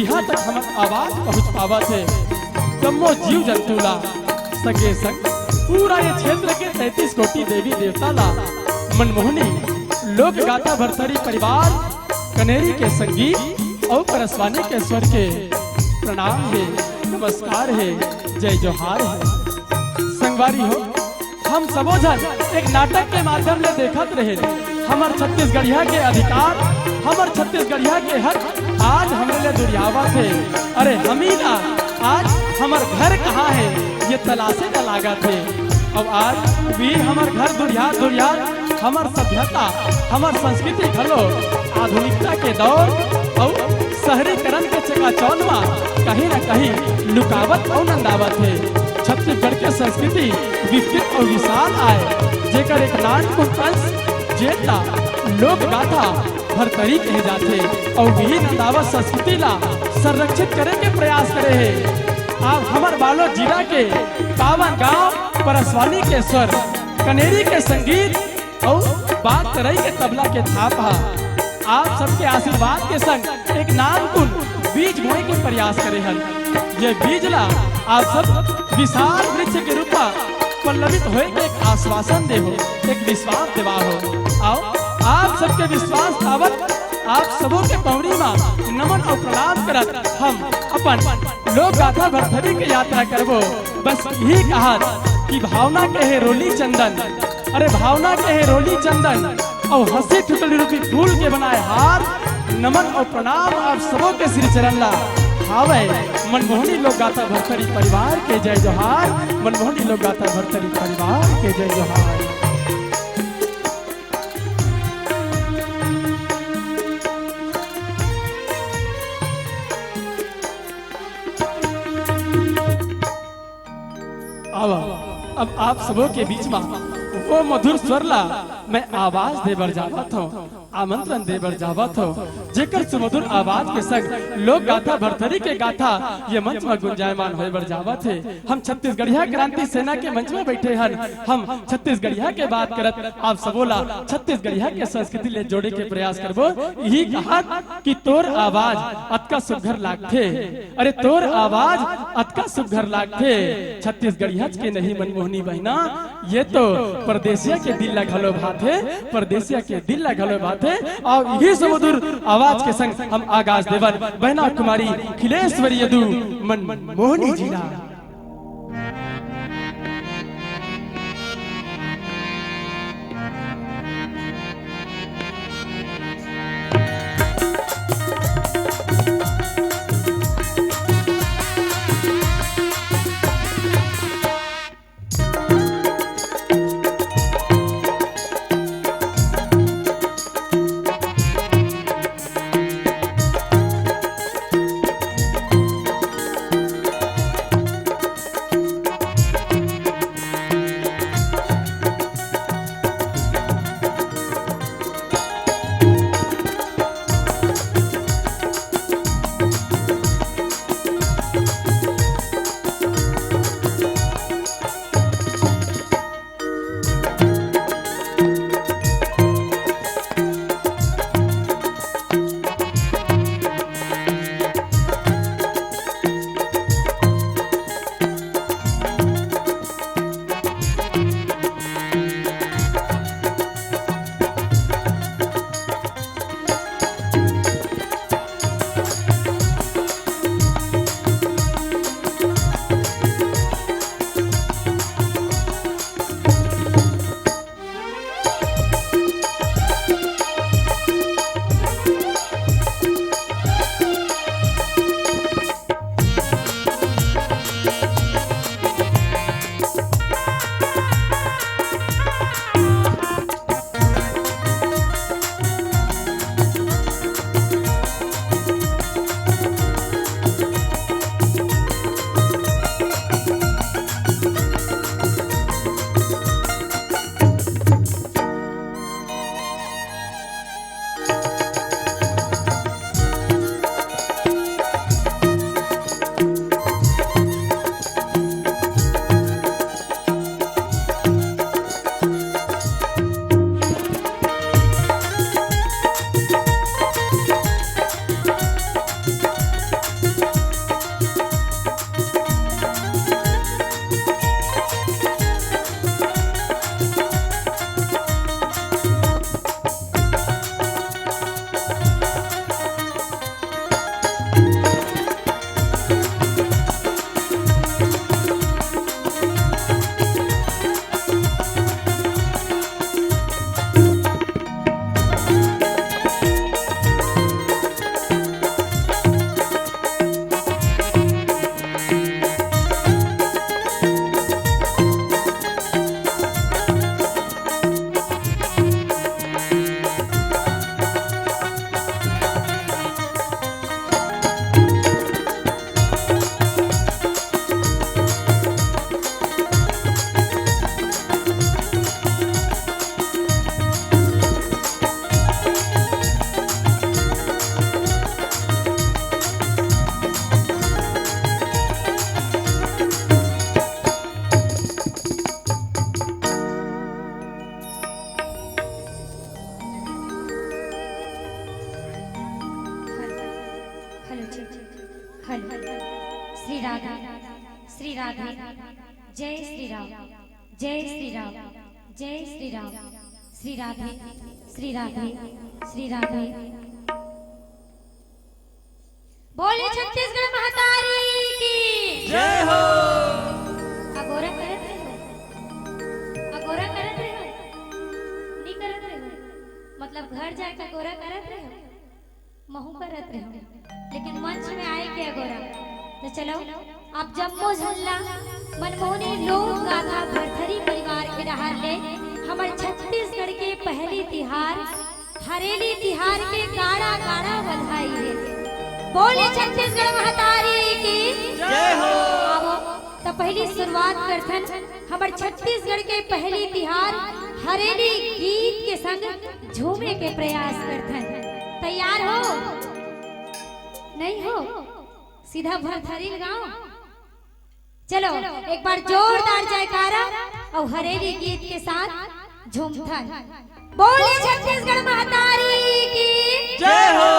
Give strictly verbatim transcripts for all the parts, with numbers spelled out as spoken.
इहाँ तक हमर आवाज पहुँच पावत हे। जम्मो जीव जंतु ला, संगे संग पूरा ये क्षेत्र के तैंतीस कोटि देवी देवता ला, मनमोहनी लोक गाथा भरथरी परिवार कनेरी के संगीत अउ परसवानी के स्वर के प्रणाम हे, नमस्कार हे, जय जोहार हे। संगवारी हो, हम सबो झन एक नाटक के माध्यम ले देखत रहे, हमर छत्तीसगढ़िया के अधिकार, हमर छत्तीसगढ़िया के हक आज हमरे ले दुरियावत हे। अरे हमी ला आज हमर घर कहाँ हे, ये तलाशे ला लागत हे। अब आज भी हमर घर दुरियात दुरियात हमर सभ्यता, हमर संस्कृति घलो आधुनिकता के दौर अउ शहरीकरण के चकाचौंध म कहीं न कहीं लुकावत अउ नंदावत हे। छत्तीसगढ़ के संस्कृति विस्तृत अउ विशाल आय, जेकर एक नानकुन अंश जेन ला लोक गाथा भरथरी कहे जाथे अउ इही नंदावत संस्कृति ला संरक्षित करे के प्रयास करे हे। आप हमर बालोद जिला के पावन गांव परसवानी के स्वर, कनेरी के संगीत अउ बाग तरई के तबला के थाप ह आप सबके आशीर्वाद के संग एक नानकुन बीज बोए के प्रयास करे हन। ये बीज ला आप सब विशाल वृक्ष के रूप म पल्लवित होए के एक आश्वासन दे हो, एक विश्वास देवा हो। अउ आप सबके विश्वास पावत आप सबो के पौड़ी म नमन अउ प्रणाम करत हम अपन लोक गाथा भरथरी के यात्रा करबो। बस यही कहत कि भावना के हे रोली चंदन, अरे भावना के हे रोली चंदन, अउ हंसी ठुटली रूपी फूल के बनाए हार, नमन अउ प्रणाम आप सबो के श्री चरण ला हावय। मनमोहनी लोक गाथा भरथरी परिवार के जय जोहार, मनमोहनी लोक गाथा भरथरी परिवार के जय जोहार। आवा, अब आप सबो के बीच म वो मधुर स्वर ला मैं आवाज दे बर जावत हूँ, आमंत्रण दे बर जावत हूँ, जेकर सुमधुर आवाज के संग लोक गाथा भरथरी के गाथा ये मंच म गुंजायमान होए बर जावत हे। हम छत्तीसगढ़िया क्रांति सेना के मंच म बैठे हन, हम छत्तीसगढ़िया के बात करत आप सबो ला छत्तीसगढ़िया के संस्कृति ले जोड़े के प्रयास करबो। यही कहत कि तोर आवाज अतका सुघर लागथे, अरे तोर आवाज अतका सुघर लागथे, छत्तीसगढ़ियाच के नहीं मनमोहनी बहिना, ये तो परदेसिया के दिल ला घलो भाथे, परदेसिया के दिल ला घलो भाथे। अउ इही सुमधुर आवाज के संग हम आगाज देवन बहिना कुमारी खिलेश्वरी यदु मनमोहनी जी ला। हेलो जी, हेलो। श्री राधे, श्री राधे, जय श्री राम, जय श्री राम, जय श्री राम, श्री राधे, श्री राधे, श्री राधे। बोले छत्तीसगढ़ महतारी की। जय हो। अगोरा करत रहे हो, अगोरा करत रहे हो, नहीं करत रहे हो, मतलब घर जाके अगोरा करत रहे हो, महू करत रहे हो, लेकिन मंच में आए के अगोरा। तो चलो, आप जम्मो झन ला मनमोहनी लोक गाथा भरथरी परिवार के डहार ले हमर छत्तीसगढ़ के पहली तिहार हरेली तिहार के गाड़ा गाड़ा बधाई हे। बोले छत्तीसगढ़ महतारी की। जय हो। आवो, त पहली शुरुआत करथन हमर छत्तीसगढ़ के पहली तिहार हरेली गीत के संग झूमे के प्रयास करथन। तैयार हो? नहीं हो? सीधा भरथरी लगाओ। चलो, एक बार जोरदार जयकारा अउ हरेली गीत के साथ झूमथन। बोले छत्तीसगढ़ महतारी की। जय हो।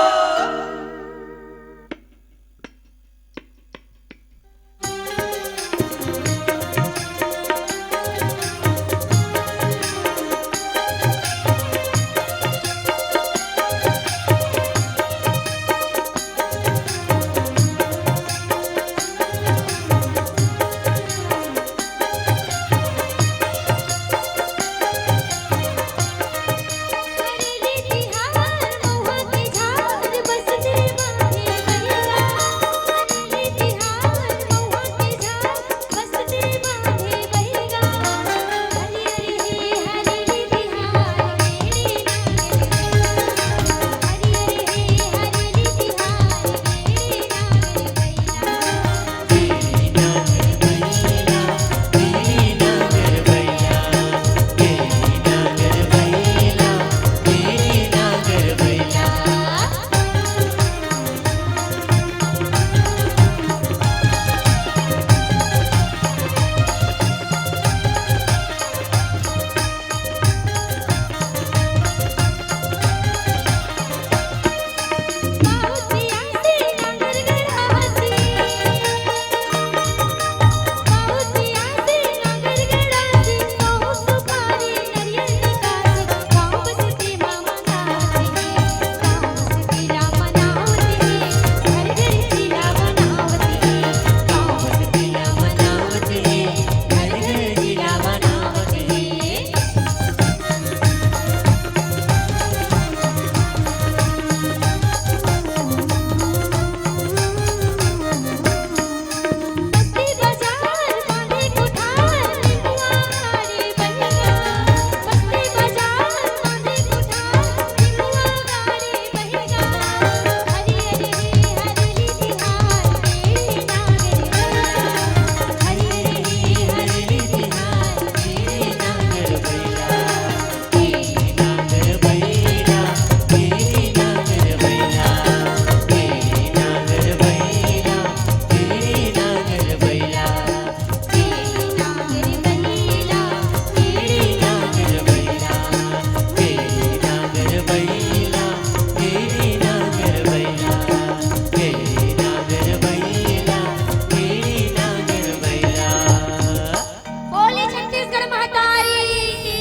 बोले छत्तीसगढ़ महतारी की।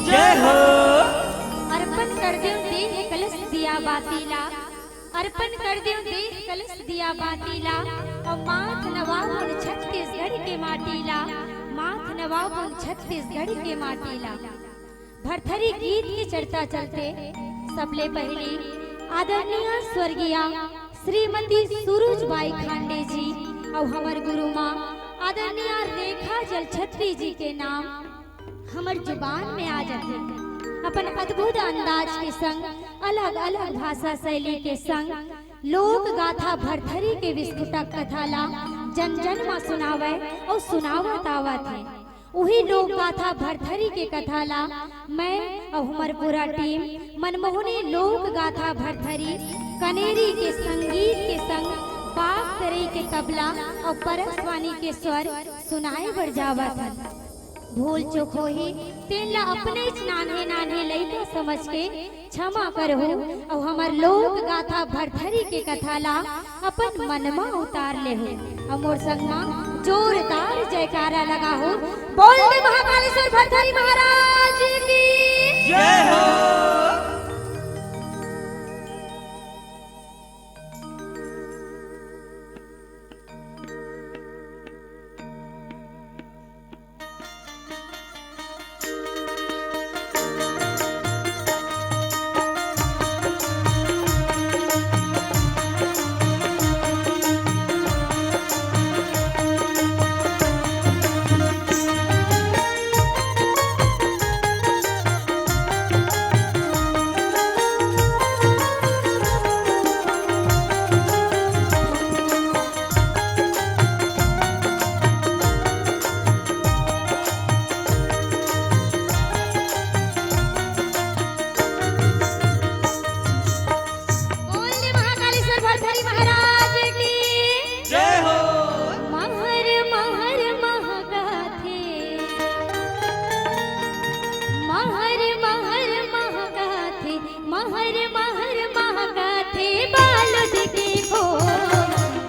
जय हो। अर्पण कर देव देह कलश दिया बाती ला, अर्पण कर देव देह कलश दिया बाती ला, अउ माथ नवाबुन छत्तीसगढ़ के माटी ला, माथ नवाबुन छत्तीसगढ़ के माटी ला। भरथरी गीत के चर्चा चलते सबले पहली आदरणीय स्वर्गीय श्रीमती सुरुज बाई खांडे जी अउ हमर गुरु माँ आदरणीय रेखा जलछत्री जी के नाम हमर जुबान में आ जाथे। अपन अद्भुत अंदाज के संग, अलग-अलग भाषा शैली के संग लोक गाथा भरथरी के विस्फोटक कथा ला जन-जन म सुनावय अउ सुनावत आवत हे। उही लोक गाथा भरथरी के कथा ला मैं अउ हमर पूरा टीम मनमोहनी लोक गाथा भरथरी कनेरी के संगीत के संग बाग तरई के तबला अउ परसवानी के स्वर सुनाए बर जावत हन। भूल चूक होही, तेन ला अपनेच नान्हे नान्हे लइका समझ के क्षमा करहू, अउ हमर लोक गाथा भरथरी के कथा ला अपन मन म उतार लेहू। अउ मोर संग म जोरदार जयकारा लगाहू। बोल दे महाकालेश्वर भरथरी महाराज की। जय हो। बोल दे महाकालेश्वर भरथरी महाराज की। जय हो। महर महर महकाथे, महर महर महकाथे, महर महर महकाथे बालुद के खोर।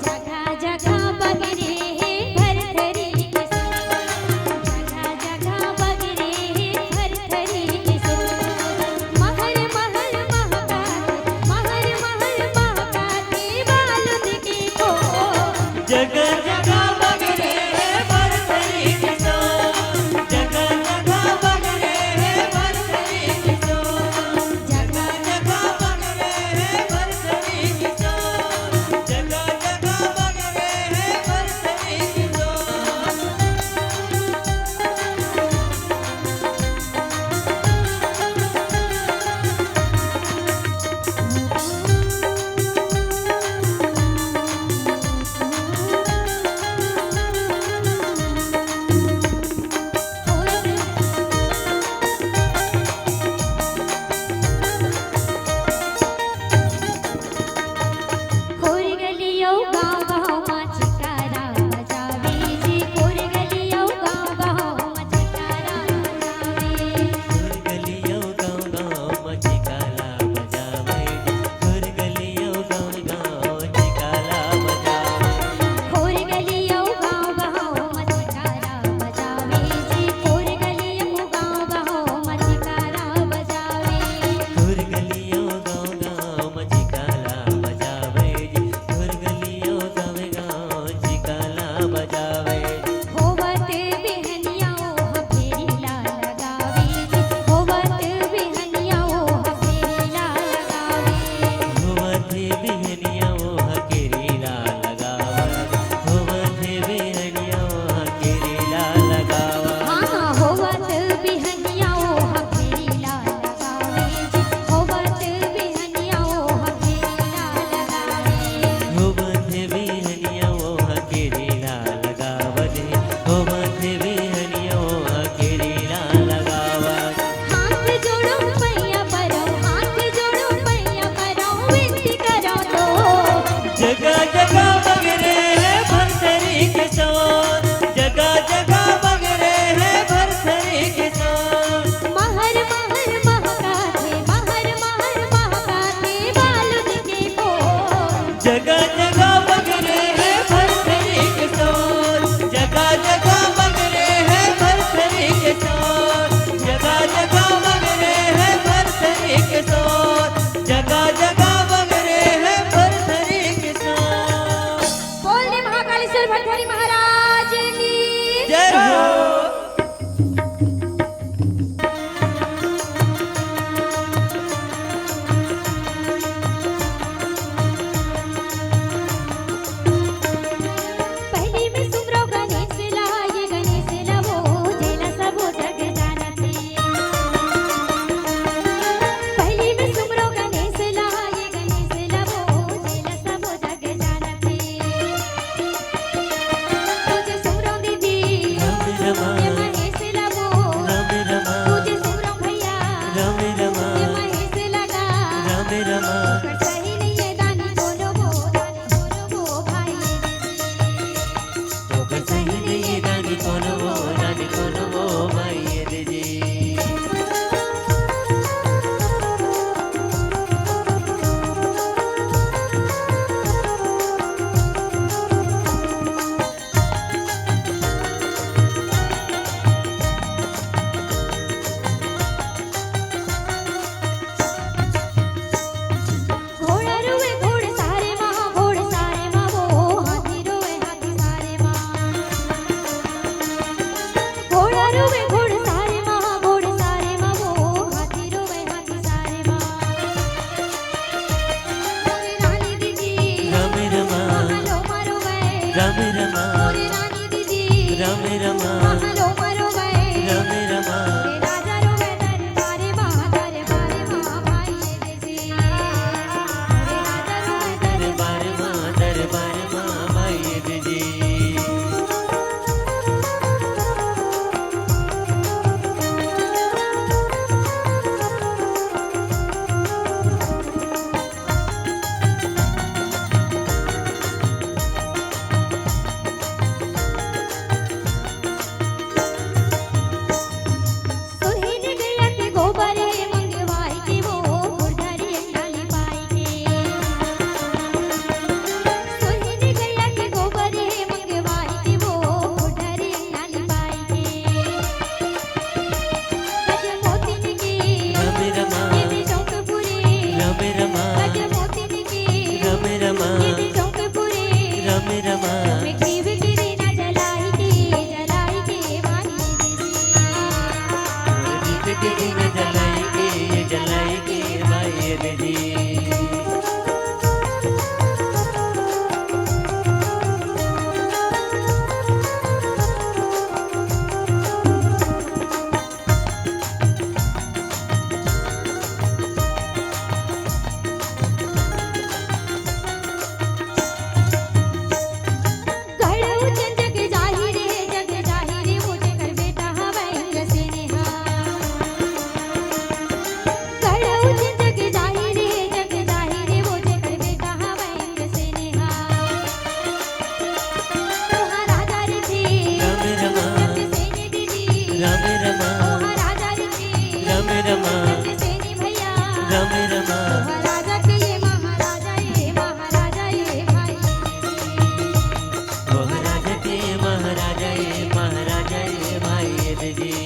जगह जगह बगरे हे भरथरी के सोर। जगह जगह बगरे हे भरथरी के सोर। महर महर महकाथे, महर महर महकाथे बालुद के खोर। जगह जगह बगरे हे भरथरी के सोर। जगह जगह बगरे हे भरथरी के सोर। जगह जगह बगरे हे भरथरी के सोर। जगह जगह बगरे हे भरथरी के सोर। खोर गली अउ गाँव गाँव मा जयकारा बजावे जी, खोर गली अउ गाँव गाँव मा जयकारा बजावे। खोर गली अउ गाँव गाँव मा जयकारा बजावे जी, खोर गली अउ गाँव गाँव जयकारा बजावे। खोर गली अउ गाँव गाँव मा जयकारा बजावे जी, खोर गली अउ गाँव गाँव मा जयकारा बजावे। खोर गली अउ गाँव गाँव मा जयकारा बजावे जी, खोर गली अउ गाँव गाँव जयकारा बजावे। होवत बिहनिया ओह फेरी ला लगावे जी, होवत बिहनिया ओह फेरी ला लगावे। होवत बिहनिया ओह केरी ला लगावे। होवत बिहनिया ओह केरी ला लगावे। हाँ, हाँ, होवत बिहनिया ओह फेरी ला लगावे जी, होवत बिहनिया ओह फेरी ला लगावे। होवत बिहनिया ओह केरी ला लगावत हे, होवत हे बिहनिया ओह केरी ला लगावत। हाथ जोड़ो पैया परौं, हाथ जोड़ो पैया परौं, विनती करौं तो। जगह जगह बगरे हे भरथरी के सोर, जगह जगह बगरे हे भरथरी के सोर। महर महर महकाथे, महर महर महकाथे बालुद के खोर। जगह जगह बगरे हे भरथरी के सोर, जगह जगह बगरे हे भरथरी के सोर, जगह जगह बगरे हे भरथरी के सोर, जगह जगह बगरे हे भरथरी के सोर। बोल दे महाकालेश्वर भरथरी महाराज की जय हो। पहली में सुमरो गणेश ला, ये गणेश ला वो, जेला सबो जग जानत हे। पहली में सुमरो गणेश ला, ये गणेश ला वो, जेला सबो जग जानत हे। तुझे सुमरो दीदी, राम रमा। ये महेश ला वो। राम रमा। तुझे सुमरो भैया, राम रमा। ये महेश ला गा। राम रमा। ओकर सही नइ हे दानी कोनो वो, दानी कोनो वो भाई। ओकर सही नइ हे दानी कोनो वो, दानी कोनो वो राम रमा, मोरे रानी दीदी, राम रमा, महलो मरो गए, राम रमा, मोरे राजा रो गए दरबार मा, दरबार मा भाई दीदी, मोरे राजा रो गए दरबार मा, दरबार मा भाई दीदी। सोहिन गया के गोबर हे मंगवाई के वो, फुलझड़ी अंगना लिपाई के। सोहिन गया के गोबर हे मंगवाई के वो, फुलझड़ी अंगना लिपाई के। गज मोतिन के, राम रमा, ये भी चौकपुरी। राम रमा, गज मोतिन के, राम रमा, ये भी चौकपुरी। राम रमा, में घीव के दीना जलाई के, जलाई के भाई दीदी। घीव के दीना जलाई के, जलाई के भाई दीदी। गढ़ उज्जैन जग जाहिर हे, जग जाहिर हे, वो जेकर बेटा हवय इंद्रसेन हा। गढ़ उज्जैन जग जाहिर हे, जग जाहिर हे, वो जेकर बेटा हवय इंद्रसेन हा। ओहा राजा रथे राम रमा, इंद्रसेन दीदी। राम रमा, ओहा राजा रथे राम रमा, इंद्रसेन भैया। राम रमा, ओहा राजा के ये महाराजा, ये महाराजा, ये भाई। महाराजा के महाराजा, ये महाराजा, ये भाई दीदी।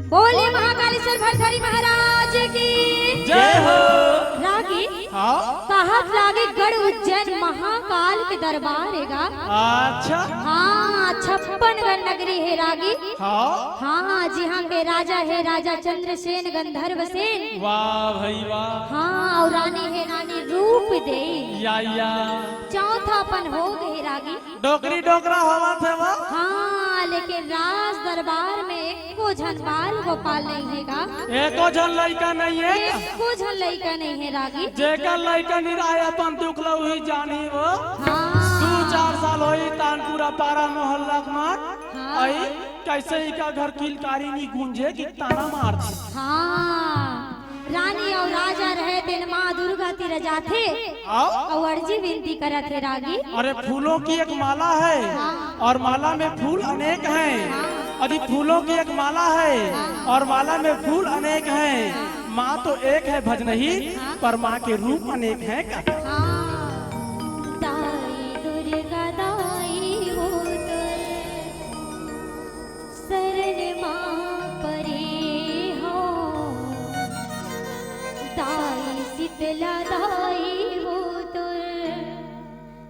बोले महाकालेश्वर भरथरी महाराज की जय हो। रागी हाँ। कहत लागे गढ़ उज्जैन महाकाल के दरबार हे गा। अच्छा। हाँ, छप्पन गढ़ नगरी हे रागी। हाँ। हाँ, जिहाँ के राजा हे राजा चंद्रसेन गंधर्व सेन। वाह भाई वाह। हाँ, अउ रानी हे रानी रूप देई। या, या। चौथापन हो गे रागी। डोकरी डोकरा होवत हे वो। हाँ, लेकिन राज दरबार में एको झन बाल गोपाल नइ हे गा। एको झन लइका नइ हे। एको झन लइका नइ हे रागी। जेकर लइका नइ रहय अपन दुख ल उही जानही वो। हाँ। दू चार साल होही तान पूरा पारा मोहल्ला के मन। हाँ। अई कइसे इका घर किलकारी नइ गूंजे कि ताना मार दे। हाँ। रानी अउ राजा रहे तेन माँ दुर्गा तीर जाथे। आओ। अउ अर्जी विनती करत हे रागी। अरे फूलों की एक माला है हाँ। और माला में फूल अनेक हैं। हाँ। अरे फूलों की एक माला है हाँ। और माला में फूल अनेक हैं। हाँ। माँ तो एक है भजनही हाँ। पर माँ के रूप अनेक हैं का? हाँ। दाई दुर्गा दाई वो तो सरन मा परे हो। दाई शीतला दाई वो तोर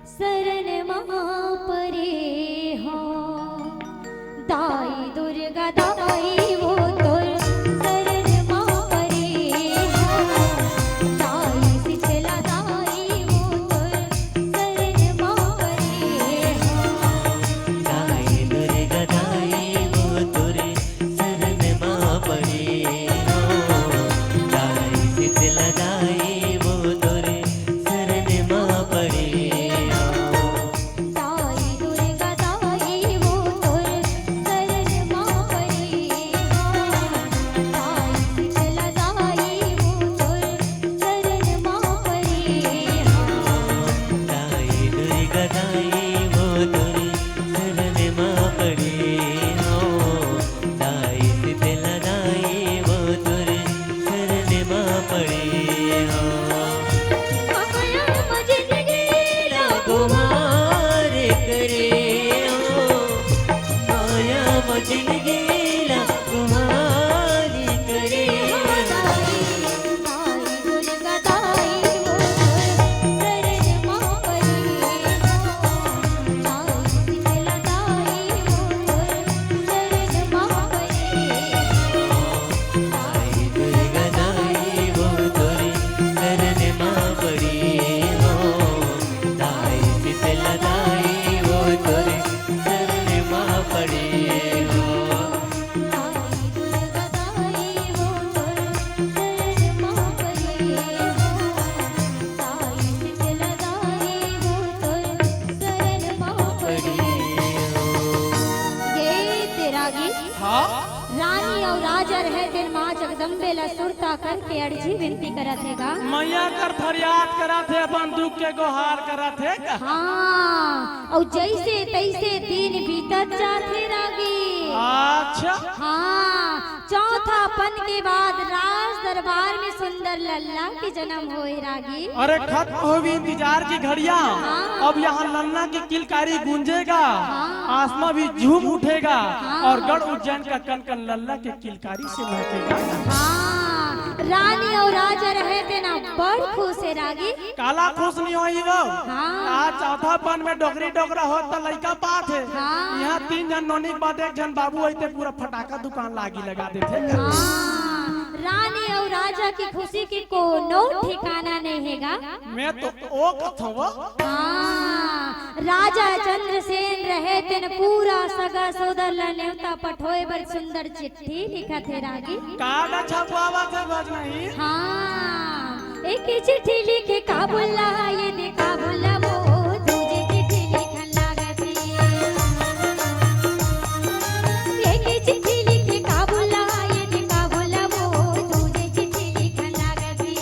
सरन मा परे हो। दाई दुर्गा दाई वो तोर सरन मा परे हो। दाई शीतला दाई वो तोर सरन मा परे हो। दाई दुर्गा दाई वो तोर सरन मा परे हो। दाई शीतला दाई वो तोर सरन मा परे हो। अम्बे ला सुरता करके अर्जी विनती करत हे गा। मइया कर फरियाद करत हे, अपन दुख के गोहार करत हे गा। हाँ, अउ जइसे तइसे दिन बीतत जाथे रागी। अच्छा। हाँ, चौथापन के बाद राज दरबार में सुंदर लल्ला के जन्म होए रागी। अरे, खत्म होवी इंतजार की घड़िया। हाँ। अब यहाँ लल्ला की किलकारी गूंजेगा, हाँ। आसमां भी झूम उठेगा हाँ। और गढ़ उज्जैन का कन कन लल्ला के किलकारी से महकेगा। हाँ, रानी अउ राजा रहे तेन बड़ खुश हे रागी। काला खुश नहीं होही वो। हाँ। आज चौथापन में डोकरी डोकरा होत त लइका पात हे। हाँ। यहाँ तीन झन नोनी के बाद एक झन बाबू होही ते पूरा फटाका दुकान लागी लगा देथे। हाँ, रानी अउ राजा की खुशी के कोनो ठिकाना नहीं हे गा। मैं तो ओ कथों वो। हाँ, राजा चंद्रसेन रहे तेन पूरा सगा सोदर ला नेवता पठोए बर सुंदर चिट्ठी लिखत हे रागी। कार्ड छपवावत हे भजनही। हाँ, एक चिट्ठी लिखे का बोला, ये दे का बोला, वो दूजे चिट्ठी लिखन लागत हे। एक चिट्ठी लिखे का बोला, ये दे का बोला, वो दूजे चिट्ठी लिखन लागत हे।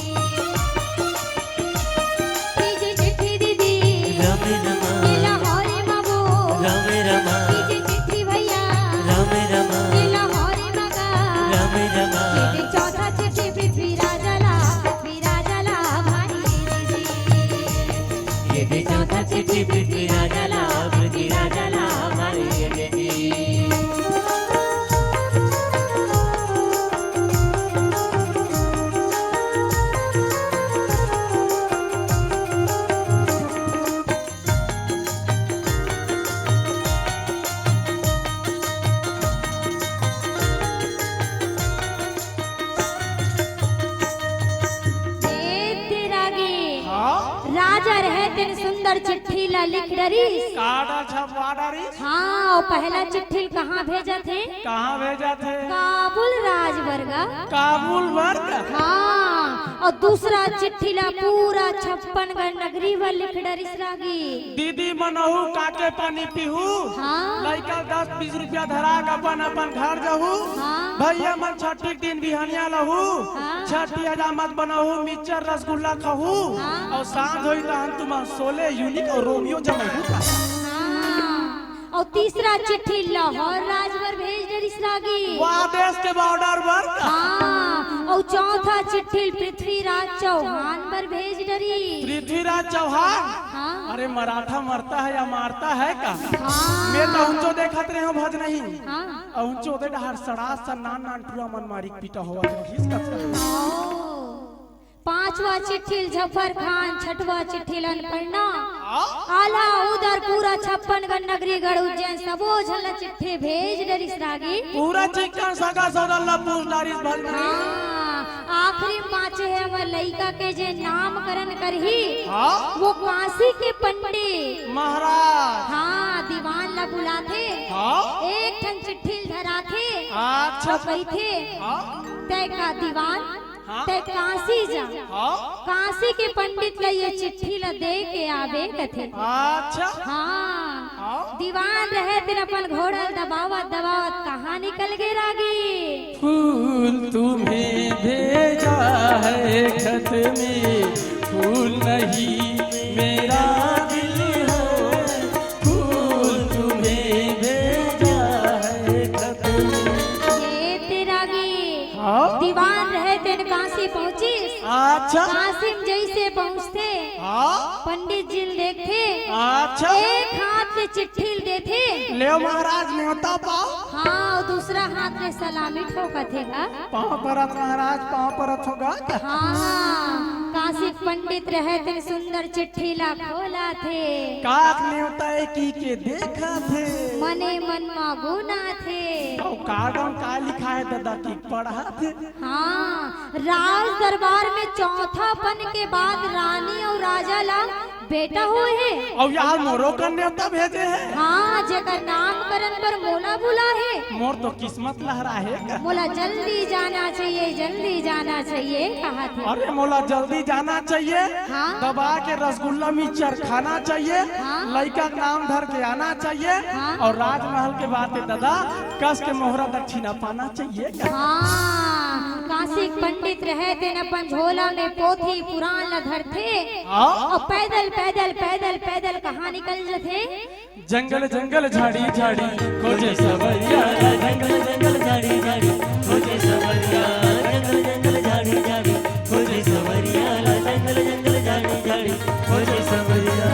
तीजे चिट्ठी दीदी, रामे रमा। ये लाहौरी मा वो। रामे रमा। तीजे चिट्ठी भैया, रामे रमा। ये लाहौरी मा गा। रामे रमा। ये दे चौथा चिट्ठी पृथ्वी राजा ला, पृथ्वी राजा ला भारी दीदी। ये दे चौथा चिट्ठी पृथ्वी राजा ला, पृथ्वी राजा ला भारी दीदी। ए तेरा गे। हाँ? राजा रहे तेन सुंदर चिट्ठी ला लिख डरिस। कार्ड छपवा डरिस। हाँ, अउ पहला चिट्ठी ल कहाँ भेजत हे? कहाँ भेजत हे? काबुल राज बर गा। काबुल बर गा? हाँ, अउ दूसरा चिट्ठी ला पूरा छप्पन गढ़ नगरी बर लिख डरिस रागी। दीदी मनहू काके पानी पीहू। हाँ। लइका दस बीस रुपया धरा के अपन अपन घर जहू। हाँ। भैया मन छठी के दिन बिहनिया लहू। हाँ। छठी हजामत बनहू, मिक्सचर रसगुल्ला खहू। हाँ। अउ सांझ होई तहन तुमन सोले यूनिक अउ रोमियो जमहू। हाँ। अउ तीसरा चिट्ठी लाहौर राज बर भेज डरिस रागी। वाह, देश के बॉर्डर बर। हाँ, अउ चौथा चिट्ठी पृथ्वीराज चौहान बर भेज डरिस। पृथ्वीराज चौहान? हाँ। अरे, मराठा मरता है या मारता है का? हाँ। मैं तो उंचो देखत रहे हूँ भजनही। हाँ। अउ उंचो दे डहर सड़ा सा नान नान टुरा मन मारी पीटा होवत रहिस का। हाँ। पांचवा चिट्ठी ल जफर खान, छठवा चिट्ठी ल अनपढ़ना। हाँ? आला उदर पूरा छप्पन गढ़ नगरी गढ़ उज्जैन सबो झन ल चिट्ठी भेज डरिस रागी। पूरा चिक्कन सगा सौदा ल पूछ डारिस भगनी। हाँ, आखिरी म बांचे हे हमर लइका के जे नामकरण करही। हाँ? वो काशी के पंडित महाराज। हाँ, दीवान ल बुलाथे। हाँ? एक ठन चिट्ठी ल धराथे। अच्छा। अउ कहिथे, हाँ? तय का दीवान हाँ? तै काशी जा। हाँ? काशी के पंडित ल ये चिट्ठी ल दे के आबे कथे। अच्छा। हाँ। हाँ? दीवान रहे तेन अपन घोड़ा ल दबावत दबावत कहाँ निकल गे रागी। फूल तुम्हें भेजा है खत में, फूल नहीं मेरा दिल है, फूल तुम्हें भेजा है खत में। ये तेरा गे हाँ? दीवान रहे तेन काशी पहुंचिस। अच्छा। काशी म जइसे पहुंचथे, हाँ? पंडित जी ल देखथे। अच्छा। एक हाथ ले चिट्ठी ल देथे। लेव महाराज, नेवता पाव। हाँ, अउ दूसरा हाथ ले सलामी ठोकत हे गा। पाँव परत महाराज, पाँव परत हो गा। हाँ, काशी के पंडित रहे तेन सुंदर चिट्ठी ला खोलथे। का नेवता ए की के देखथे। मने मन मा गुनाथे। अउ का गाँव का लिखा हे ददा की पढ़थे। हाँ, राज दरबार में चौथापन के बाद रानी अउ राजा ला बेटा होए हे। अउ यार मोरो कर नेवता भेजे हे। हाँ, जेकर नामकरण बर मोला बुला हे। मोर तो किस्मत लहरा हे। मोला जल्दी जाना चाहिए, जल्दी जाना चाहिए, कहा थे। अरे मोला जल्दी जाना चाहिए। हाँ। दबा के रसगुल्ला मिक्सचर खाना चाहिए। हाँ। लइका के नाम धर के आना चाहिए। हाँ। अउ राजमहल के बात हे ददा, कस के मोहरा दक्षिणा पाना चाहिए। हाँ। कासिक पंडित रहे तेन अपन झोला में पोथी पुराण ल धरथे। हाँ। अउ पैदल, पैदल, पैदल, पैदल कहाँ निकल जथे? जंगल जंगल झाड़ी झाड़ी खोजे सवरिया ला, जंगल जंगल झाड़ी झाड़ी खोजे सवरिया, जंगल जंगल झाड़ी झाड़ी खोजे सवरिया ला, जंगल जंगल झाड़ी झाड़ी खोजे सवरिया।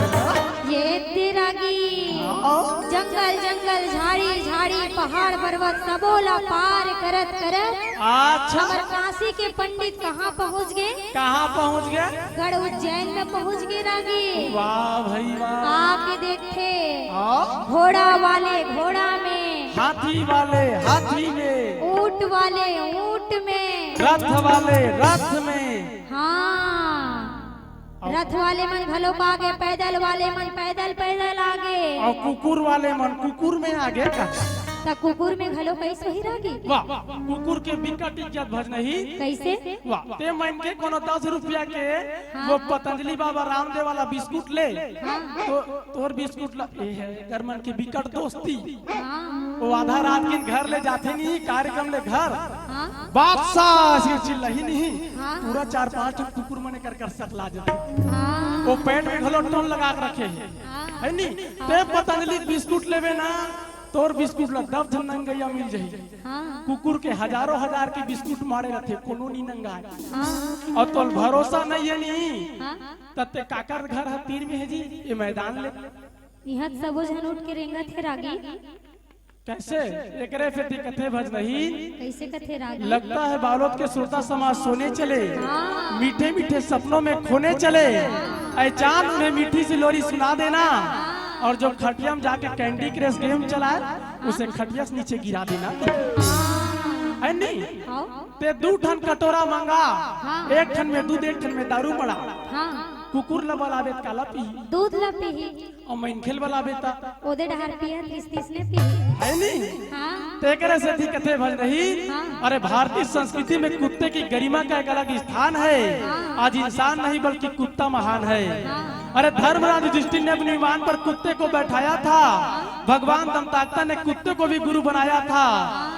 ये तेरा गीत। हाँ। जंगल जंगल झाड़ी झाड़ी पहाड़ पर्वत सबो ला पार करत करत अच्छा। हमर काशी के पंडित कहाँ पहुँच गे? कहाँ पहुँच गे? गढ़ उज्जैन में पहुँच गे रागी। वाह भाई वाह। आके देखथे। हाँ। घोड़ा वाले घोड़ा में। हाथी वाले हाथी में। ऊंट वाले ऊंट में। रथ वाले रथ में। हाँ। रथ वाले मन घलो आगे, पैदल वाले मन पैदल पैदल आगे। अउ कुकुर वाले मन कुकुर में आगे का? त कुकुर में घलो कइसे होही रागी? वाह, कुकुर के बिकट इज्जत भजनही। कइसे? वाह, ते मन के कोनो दस रुपया के हाँ। वो पतंजलि बाबा रामदेव वाला बिस्कुट ले, हाँ। तो तोर बिस्कुट ला, ए हे, एकर मन के बिकट दोस्ती। हाँ। वो आधा रात के घर ले जाथे नहीं, कार्यक्रम ले घर। हाँ। बादशाह ऐसे चिल्लाही नहीं। हाँ। पूरा चार पांच ठन कुकुर मन एकर कर सकला जाथे। हाँ। वो पैंट में घलो टोन लगा के रखे हे। हाँ। है नी? ते पतंजलि बिस्कुट लेबे ना, तोर बिस्कुट ला दस झन नंगइया मिल जाही। हाँ। कुकुर के हजारों हजार के बिस्कुट मारे रथे, कोनो नी नंगाय। हाँ। अउ तोल भरोसा नहीं है नी, हाँ। त ते काकर घर ह तीर में हे जी, ये मैदान ले। इहाँ सबो झन उठ के रेंगत हे रागी। कैसे? एकरे सेती कथे भजनही। कैसे कथे रागी? लगता है बालोद के श्रोता समाज सोने चले, हाँ। मीठे मीठे सपनों में खोने चले। ऐ चांद उन्हें मीठी सी लोरी सुना देना, और जो खटिया में जाके कैंडी क्रश गेम चलाए, उसे खटिया से नीचे गिरा देना। हाँ। है नहीं? हाँ। ते दू ठन कटोरा मंगा, हाँ। एक ठन में दूध, एक ठन में दारू मड़ा। हाँ। कुकुर ल बलाबे त काला पीही? दूध ल पीही। अउ मनखे ल बलाबे त? ओदे डहर पियत रिस तिसने पीही। है नहीं? हाँ। तेकरे सेती कथे भजनही, हाँ। अरे भारतीय संस्कृति में कुत्ते की गरिमा का एक अलग स्थान है। हाँ। आज इंसान नहीं बल्कि कुत्ता महान है। हाँ। अरे धर्मराज युधिष्ठिर ने अपने विमान पर कुत्ते को बैठाया था। भगवान दंताकता ने कुत्ते को भी गुरु बनाया था।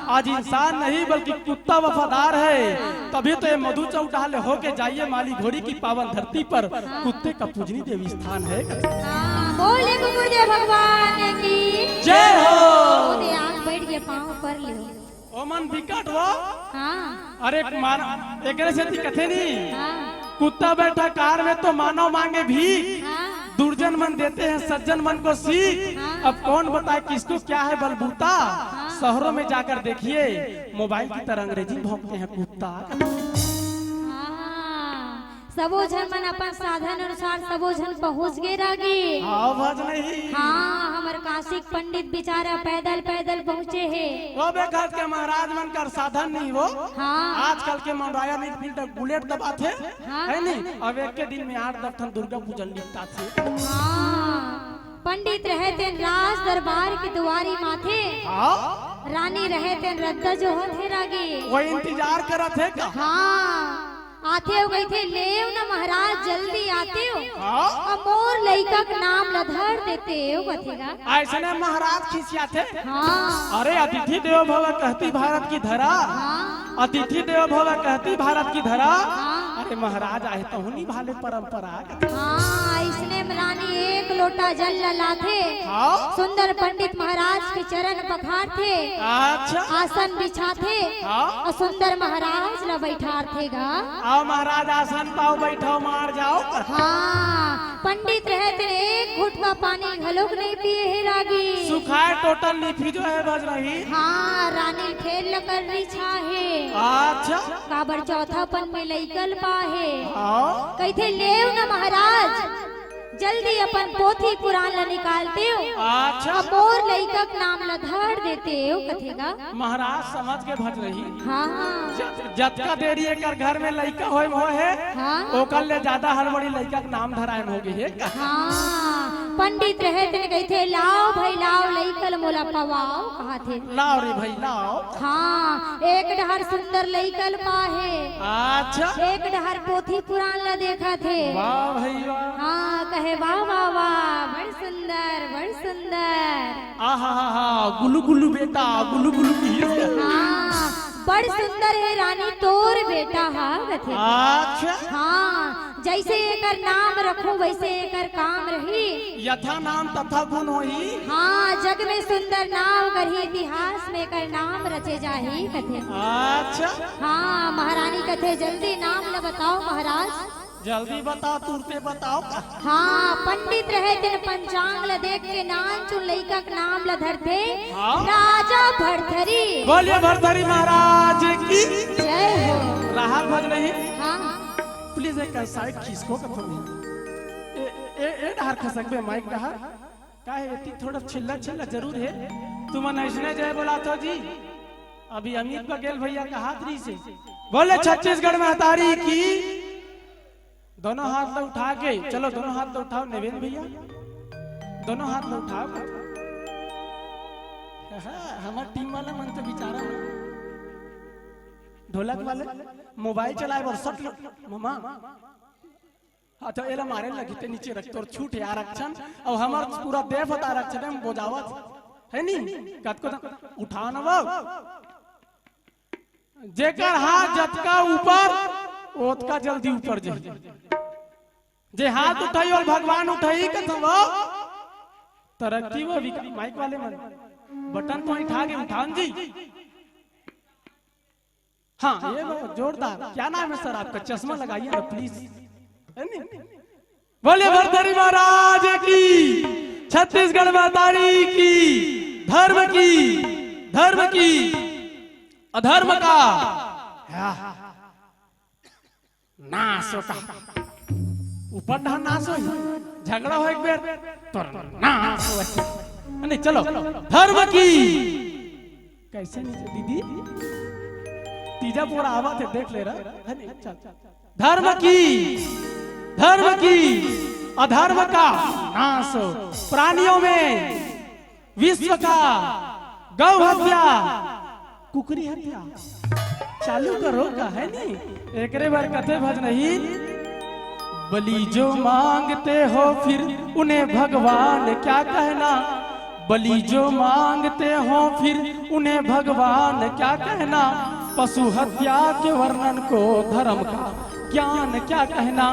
आज इंसान नहीं बल्कि कुत्ता वफादार है, तभी तो ये मधु चौटाल होके जाइए माली घोड़ी की पावन धरती पर कुत्ते का पूजनीय देवी स्थान है। हाँ, बोले कुकुरदेव भगवान की जय हो। ओदे आके बैठ के पाँव पर ले। ओमन बिकट हो। हाँ। अरे मान, एकरे सेती कथे नहीं। हाँ। कुत्ता बैठा कार में तो मानव मांगे भीख। हाँ। दुर्जन मन देते हैं सज्जन मन को सीख। हाँ। अब कौन बताए किसको क्या है बलबूता। हाँ। शहरों में जाकर देखिए, मोबाइल की तरह अंग्रेजी भौंकते हैं कुत्ता। हाँ। सबो झन मन अपन साधन अनुसार सबो झन पहुँच गे रागी। हाँ, भजनही। हाँ, हमर काशिक पंडित बिचारा पैदल पैदल पहुँचे हे। वो बेखत के महाराज मन कर साधन नहीं हो। हाँ। आजकल के मन Royal Enfield Bullet दबाथे, हाँ। है नहीं? अब एक के दिन में आठ दस ठन दुर्गा पूजन निपटाथे। हाँ। पंडित रहे तेन राज दरबार के दुआरी माथे। हाँ। रानी रहे तेन रद्दा जोहत हे रागी। वो इंतजार करत हे का? हाँ। आथे हो कहिथे, "लेव न महाराज, जल्दी आते हो। हाँ। अब मोर लइका के नाम ल धर देते हो," कथे गा। अइसने महाराज खिसियाथे। हाँ। अरे, "अतिथि देवो भव" कहती भारत की धरा। हाँ। "अतिथि देवो भव" कहती भारत की धरा। हाँ। अरे, महाराज आए तो होनी भाले परंपरा। हाँ, अइसने में रानी एक लोटा जल ल लाथे। हाँ। सुंदर पंडित महाराज के चरण पखारथे। अच्छा। आसन बिछाथे। हाँ। अउ सुंदर महाराज ल बइठारथे गा। आओ महाराज, आसन पाओ, बैठो, मार जाओ। हाँ, पंडित रहे तेन एक घुटका पानी घलोक नहीं पिए हे रागी। सुखाए टोटल निफिजो हे भजनही। हाँ, रानी फेर लकर रिछा हे। अच्छा। काबर चौथापन में लइका ल पाहे। हाँ। कहिथे, "लेव न महाराज, जल्दी अपन पोथी पुराण ल निकालते हो। अच्छा। अब मोर लइका के नाम ल धर देते हो," कथे गा। महाराज समझ के भजनही। हाँ, हाँ। जत-, जतका देरी एकर घर में लइका होए में होए हे, हाँ। ओकर ले ज्यादा हड़बड़ी लइका के नाम धराए में हो गई हे। हाँ, पंडित रहे तेन कहिथे, "लाओ भाई लाओ, लइका ल मोला पवाओ," कहाथे। लाओ रे भाई, लाओ। हाँ, एक डहर सुंदर लइका ल पाहे। अच्छा। एक डहर पोथी पुराण ल देखत हे। वाह भाई वाह। हाँ, कहे, "वाह, वाह, वाह, बड़ सुंदर, बड़ सुंदर।" आहा हा हा, गुलु गुलु बेटा, गुलु गुलु की। हाँ, बड़ सुंदर हे रानी तोर बेटा हा कथे। अच्छा। हाँ, जैसे एकर नाम रखूं वैसे एकर काम रही। यथा नाम तथा गुण होही। हाँ, जग में सुंदर नाम करही, इतिहास में एकर नाम रचे जाही कथे। अच्छा। हाँ, महारानी कथे, जल्दी नाम ल बताओ महाराज। जल्दी बताओ, तुरते बताओ। हाँ, पंडित रहे तेन पंचांग ल देख के नानचुन लइका के नाम ल धरथे। हाँ। राजा भरथरी। बोलिए भरथरी महाराज की। जय हो। राहत भज नहीं। हाँ। प्लीज एक साइड खींच को कथो। ए, ए, ए डहर खसक बे माइक डहर। काहे एती थोड़ा छिल्ला छिल्ला जरूर हे। तुमन अइसने जय बोलाथो जी। अभी अमित बघेल भैया का हाथ रही से। बोले छत्तीसगढ़ महतारी की। दोनों हाथ ल उठा के, चलो दोनों हाथ ल उठाओ नेवेन भैया, दोनों हाथ ल उठाओ। हमर टीम वाला मन तो बेचारा ढोलक वाले मोबाइल चलाए बर सट लो, मामा। हाँ, तो एला मारे लगी ते नीचे रख, तोर छूट हे आरक्षण, अउ हमर पूरा देश होता आरक्षण में बोजावत, हे नी? कतको त उठाओ ना वो। जेकर हाथ जतका ऊपर, ओतका जल्दी ऊपर जाही। जे हाथ उठाई, ओला भगवान उठाई, कथो वो तरक्की वो विका-, माइक वाले मन, बटन तो उठा के उठान जी। हाँ, ये लो, जोरदार। क्या नाम है सर आपका? चश्मा लगाइए ना, प्लीज। है नी? बोले भरथरी महाराज की, छत्तीसगढ़ महतारी की, धर्म की, धर्म की, अधर्म का नाश हो का। ऊपर डहर नाश हो, झगड़ा हो एक बेर, तो नाश हो। नहीं, चलो, धर्म की। कैसे नहीं दीदी? तीजा पूरा आवा थे, देख ले रहा है नहीं? चल। धर्म की, धर्म की, अधर्म का नाश हो। प्राणियों में विश्व का गौ हत्या, कुकरी हत्या चालू करो का, है नी? एकरे बर कथे भजन ही, बलि जो मांगते हो फिर उन्हें भगवान क्या कहना, बलि जो मांगते हो फिर उन्हें भगवान क्या कहना, पशु हत्या के वर्णन को धर्म का ज्ञान क्या कहना।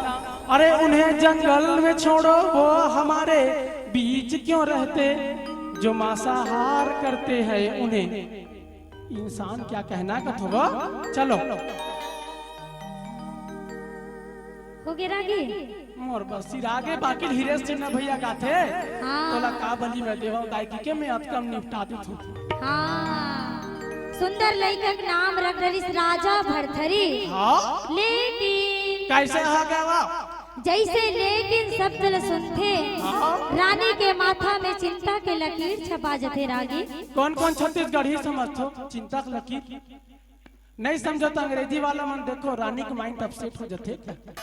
अरे उन्हें जंगल में छोड़ो, वो हमारे बीच क्यों रहते, जो मांसाहार करते हैं उन्हें इंसान क्या कहना कथो वो। चलो। हो गे रागी? मोर बस सिरागे, बाकी हिरेश सिन्हा भैया गाथे। हाँ। तोला का बलि मैं देवंव दाई कहिके मैं अतका म निपटा देथंव। हाँ। सुंदर लइका के नाम रख डरिस राजा भरथरी। हाँ। लेकिन कैसे हो गया वो? जैसे लेकिन शब्द ल सुनथे, हाँ। रानी के माथा में चिंता के लकीर छपा जथे रागी। कौन कौन छत्तीसगढ़ी समझथो चिंता के लकीर? नहीं समझो तो अंग्रेजी वाला मन देखो, रानी के mind upset हो जथे।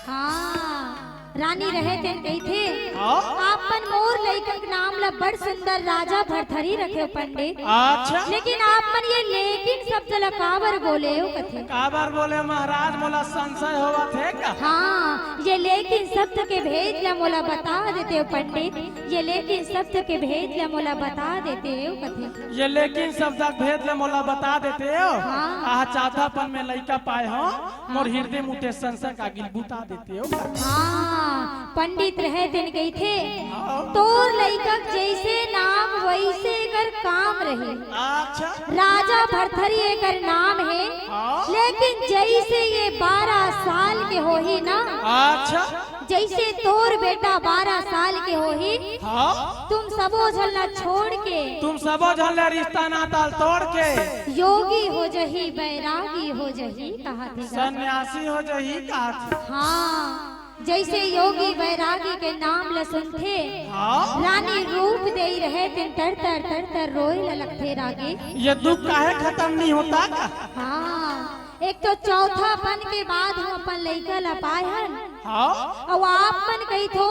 हाँ, रानी रहे तेन कहिथे, हाँ? आपमन मोर लइका के नाम ला बड़ सुंदर राजा भरथरी रखेव पंडित। अच्छा। लेकिन आपमन ये लेकिन शब्द ला काबर बोलेव कथे? काबर बोले महाराज, मोला संशय होवत हे का? हाँ, ये लेकिन शब्द के भेद ला मोला बता देतेव पंडित। ये लेकिन शब्द के भेद ला मोला बता देतेव कथे। ये लेकिन शब्द के भेद ला मोला बता देतेव। हाँ। आह, चाहथंव अपन में लइका पाए हों, मोर हृदय म उठे संशय के आगी ल बुता देतेव। हाँ, पंडित रहे तेन कहिथे, हाँ। तोर लइका के जैसे नाम वैसे एकर काम रही। अच्छा। राजा भरथरी एकर नाम हे, हाँ। लेकिन जैसे ये बारह साल के होही ना, अच्छा। जैसे तोर बेटा बारह साल के होही, हाँ। तुम सबो झन ला छोड़ के, तुम सबो झन ला रिश्ता नाता ल तोड़ के, योगी हो जही, बैरागी हो जही, कहाथे गा। सन्यासी हो जही, कहाथे। हाँ, जैसे योगी बैरागी के नाम ला सुनथे, हाँ। रानी रूप देई रहे तेन तर तर तर तर रोए ला लगथे रागी। ये दुख काहे खतम नहीं होता का? हाँ। एक तो चौथापन के बाद हम अपन लइका ला पाए हन। हाँ। अउ आप मन कहिथो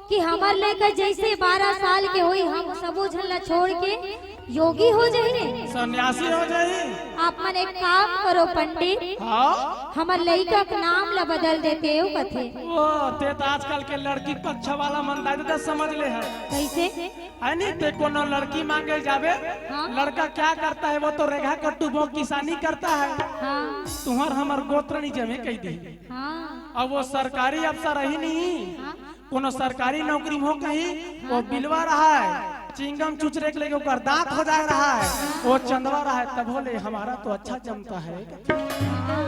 कि हमर लइका जैसे बारह साल के होही, हम सबो झन ला छोड़ के योगी हो जही, सन्यासी हो जही। आप मन एक काम करो पंडित, हाँ? हमर लइका के नाम ला बदल देते हो कथे। ओ, ते तो आजकल के लड़की पक्ष वाला मन दाई दे समझ ले है। कैसे? है नी, ते कोनो लड़की मांगे जाबे, हाँ। लड़का क्या करता है, वो तो रेघा कट्टू बोंक किसानी करता है। हाँ। तुहर हमर गोत्र नी जमे कह दी। हाँ। अब वो सरकारी अफसर रही नहीं, हाँ। कोनो सरकारी नौकरी में हो कहीं, वो बिलवा रहा है, चिंगम चुचरे के लेके ओकर दांत हो जाए रहा है, वो चंदवा रहा है, तब बोले हमारा तो अच्छा जमता है। हाँ।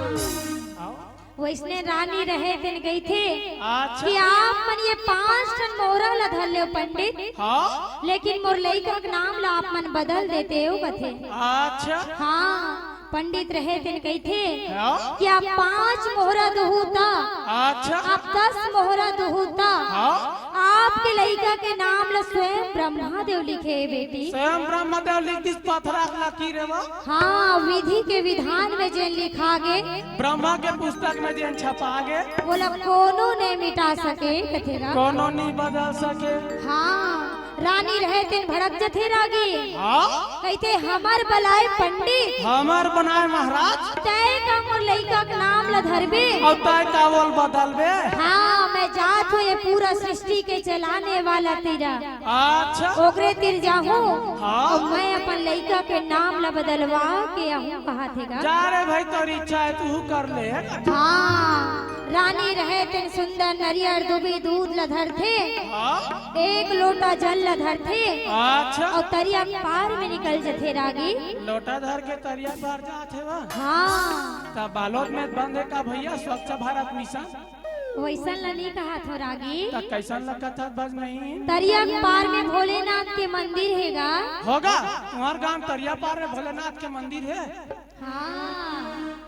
आओ। वैसने रानी रहे तेन कहिथे अच्छा। कि आप मन ये पांच ठन मोहरा ला धर लेव पंडित, हाँ। लेकिन मोर लइका के नाम ला आप मन बदल देते हो कथे। अच्छा। हाँ, पंडित रहे तेन कहिथे हाँ। कि आप पांच मोहरा दुहू ता, अच्छा। आप दस मोहरा दुहू ता, हाँ। आपके लइका के नाम ला स्वयं ब्रह्मा देव लिखे हे बेटी। स्वयं ब्रह्मा देव लिख दिस पथरा के लकीर हे वो। हाँ, विधि के विधान में जेन लिखा गे, ब्रह्मा के पुस्तक में जेन छपा गे, वोला कोनो नहीं मिटा सके कथे गा। कोनो नहीं बदल सके। हाँ, रानी रहे तेन भड़क जथे रागी। हाँ? कहिथे हमर बलाय पंडित, हमर बनाय महाराज। तय का मोर लइका के नाम ला धरबे। अउ तय का वोला बदलबे। हाँ, मैं जात हूँ ये पूरा सृष्टि के चलाने वाला तीरा। अच्छा। ओकरे तीर जाहूँ, हाँ। अउ मैं अपन लइका के नाम ला बदलवा के आहूँ कहाथे गा। जा रे भाई, तोर इच्छा है, तू कर ले। हाँ, रानी रहे तेन सुंदर नरियर दुबी दूध ला धरथे, हाँ। एक लोटा जल ला धरथे, अच्छा। अउ तरिया पार में निकल जथे रागी। लोटा धर के तरिया पार जात हे वा। हाँ। त बालोद में बंद हे का भैया स्वच्छ भारत मिशन? वैसन ला नहीं कहाथों रागी। त कैसन ला कथस बजनही? तरिया पार में भोलेनाथ के मंदिर हे गा। होगा, तुम्हार गांव तरिया पार में भोलेनाथ के मंदिर हे। हाँ,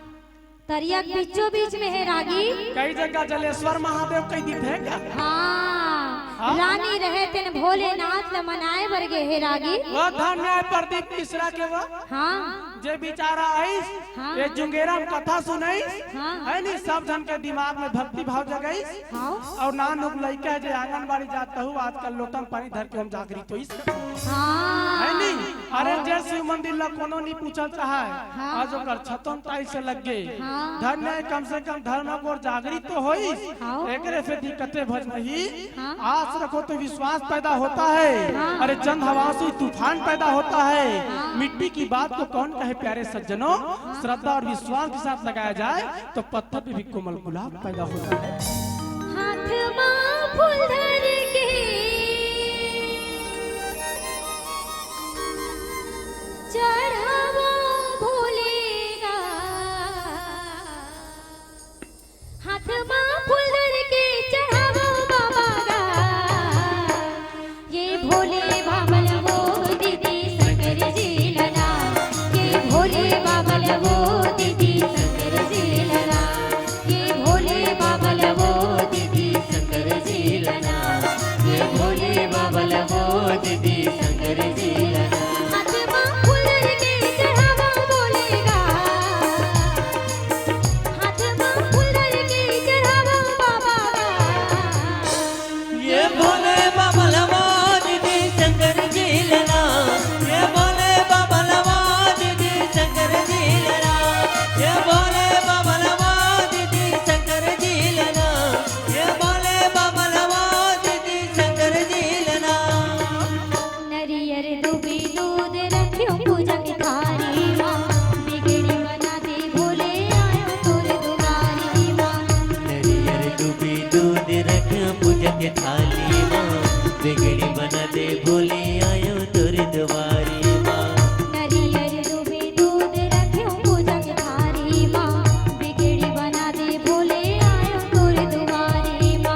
तरिया के बीचों बीच में हे रागी। कई जगह जलेश्वर महादेव कह दिथे का? हाँ, हाँ? रानी रहे तेन भोलेनाथ ला मनाए बर गे हे रागी। वो धन्य हे प्रदीप मिश्रा के वो। हाँ। जे बेचारा आइस, हाँ। ये जुंगेरा में कथा सुनाइस, हाँ। है नी, सब झन के दिमाग में भक्ति भाव जगाइस। हाँ। अउ नान उक लइका हे जे आंगनबाड़ी जात हूँ, आजकल लोटा में पानी धर के हम जागृत होइस। हाँ। है नी? अरे जे शिव मंदिर ला कोनो नहीं पूछल चाहे, हाँ। आज ओकर छतों टाइल्स लग गे। हाँ। धन्य हे, कम से कम धर्म के ओर जागृत तो होइस। हाँ। एकरे से दिक्कते भजनही हाँ। आस रखो तो विश्वास पैदा होता है। हाँ। अरे चंद हवा से तूफान पैदा होता है। हाँ। मिट्टी की बात को कौन कहे प्यारे सज्जनों, हाँ। श्रद्धा और विश्वास के साथ लगाया जाए तो पत्थर पे भी कोमल गुलाब पैदा होता है। हाथ मा फूल धर के चढ़ावो भोले गा। हाथ मा फूल धर के चढ़ावो बाबा गा। ये भोले बाबा ला वो दीदी शंकर जी ला ना। ये भोले बाबा ला वो दीदी शंकर जी ला ना। ये भोले बाबा ला वो दीदी शंकर जी ला ना। ये भोले बाबा ला वो दीदी शंकर जी ला ना। हाथ मा फूल धर के चढ़ावो भोले गा। हाथ मा फूल धर के चढ़ावो बाबा गा। ये भोले बाबा ला वो दीदी शंकर जी ला ना। ये भोले बाबा ला वो दीदी शंकर जी ला ना। ये भोले बाबा ला वो दीदी शंकर जी ला ना। ये भोले बाबा ला वो दीदी शंकर जी ला ना। नरियर दुबी दूध रख्यो पूजा के थारी मा, बिगड़ी बना दे भोले आयो तोर दुआरी मा। नरियर दुबी दूध रख्यो पूजा के थाली मा, बिगड़ी बना दे भोले आयो तोर दुआरी मा। नरियर दुबी दूध रख्यो पूजा के थारी मा, बिगड़ी बना दे भोले आयो तोर दुआरी मा।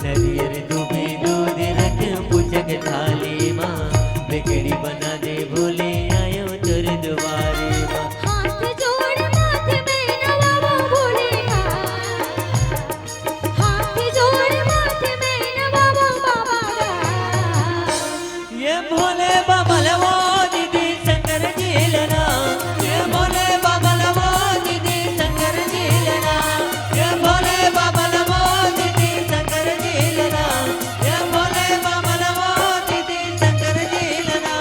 नरियर दुबी दूध रख्यो पूजा के थाली मा, बिगड़ी बना दे भोले आयो तोर दुआरी मा। हाथ जोड़ माथे में नवावो भोले गा। हाथ जोड़ माथे में नवावो बाबा गा। ये भोले बाबा ला वो दीदी शंकर जी ला ना। ये भोले बाबा ला वो दीदी शंकर जी ला ना। ये भोले बाबा ला वो दीदी शंकर जी ला ना। ये भोले बाबा ला वो दीदी शंकर जी ला ना।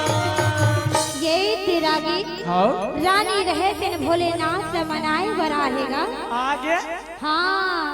ये तेरा गीत हाँ। रानी रहे तेन भोलेनाथ ल मनाए बर आहे गा। आगे? हाँ,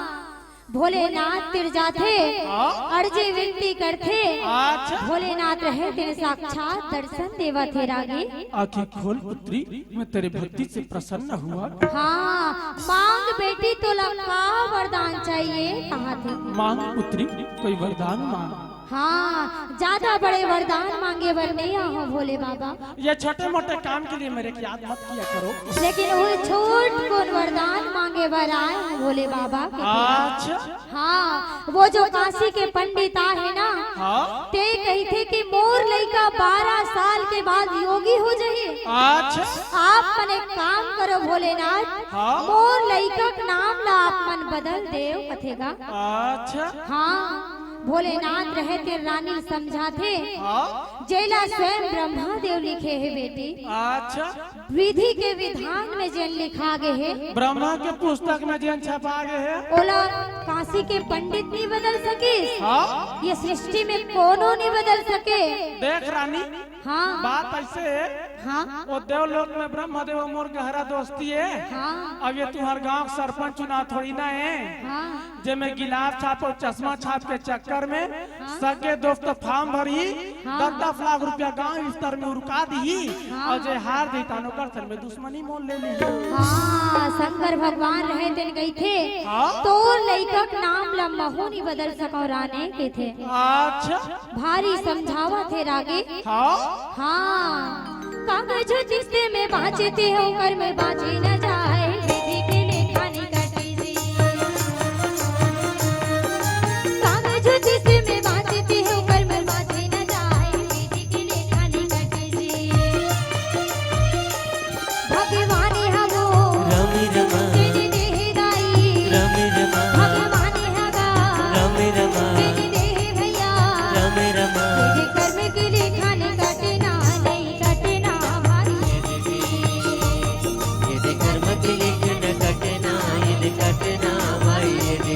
भोलेनाथ तीर जाथे, हाँ? अर्जी विनती करथे। अच्छा। भोलेनाथ रहे तेन साक्षात दर्शन देवत हे रागी। आँखें खोल पुत्री, मैं तेरे भक्ति से प्रसन्न हुआ। हाँ, मांग बेटी तोला का वरदान चाहिए, कहा थे। मांग पुत्री, कोई वरदान मांग। हाँ, ज्यादा बड़े वरदान मांगे बर नहीं आए हों भोले बाबा। ये छोटे मोटे काम के लिए मेरे की याद मत किया करो। लेकिन वो छोट कोन वरदान मांगे बर आए हों भोले बाबा के। अच्छा। हाँ, वो जो काशी के पंडित आहे ना, हाँ? ते कहिथे कि मोर लइका बारह साल के बाद योगी हो जाही। अच्छा। आप मन एक काम करो भोलेनाथ, हाँ? मोर लइका के नाम ला आप मन बदल देव कथे गा। अच्छा। हाँ, भोलेनाथ रहे तेन रानी ल समझाथे, हाँ? जेला स्वयं ब्रह्मा देव लिखे हे बेटी। अच्छा। विधि के विधान में जेन लिखा गे हे, ब्रह्मा के पुस्तक में जेन छपा गे हे, ओला काशी के पंडित नहीं बदल सकिस। हाँ? ये सृष्टि में कोनो नहीं बदल सके। देख रानी, हाँ। बात ऐसे हे, हाँ। वो देवलोक में ब्रह्मदेव मोर गहरा दोस्ती हे। हाँ। अब ये तुम्हार गांव के सरपंच चुनाव थोड़ी ना हे। हाँ। जेमे गिलास छाप अउ चश्मा छाप के चक्कर में हाँ। सगे दोस्त फार्म भरही, हाँ। दस दस लाख रुपया गांव स्तर में उरका दिही हाँ। अउ जे हार दिही तानो कर सर में दुश्मनी मोल ले लिही। हाँ, शंकर भगवान रहे तेन कहिथे, हाँ। तोर लइका के नाम ला महू नहीं बदल सकव रानी कहिथे। अच्छा। भारी समझावत हे रागी। हाँ। हाँ। कागज जिससे में बाँचते हो, कर में बाँचे न जाए, विधि के लेखा निकट जी। कागज जिससे में बाँचते हो, कर में बाँचे न जाए, विधि के लेखा निकट जी। भगवान हवो रम रमा। तेने देह गाई। रम रमा। भगवान हगा। रम रमा। तेने देह भैया। रम रमा। तेरे कर्म के लेखा नहीं कटना, नहीं कटना भाई। यदि कर्म के लेखा न कटना, यदि कटना भाई यदि।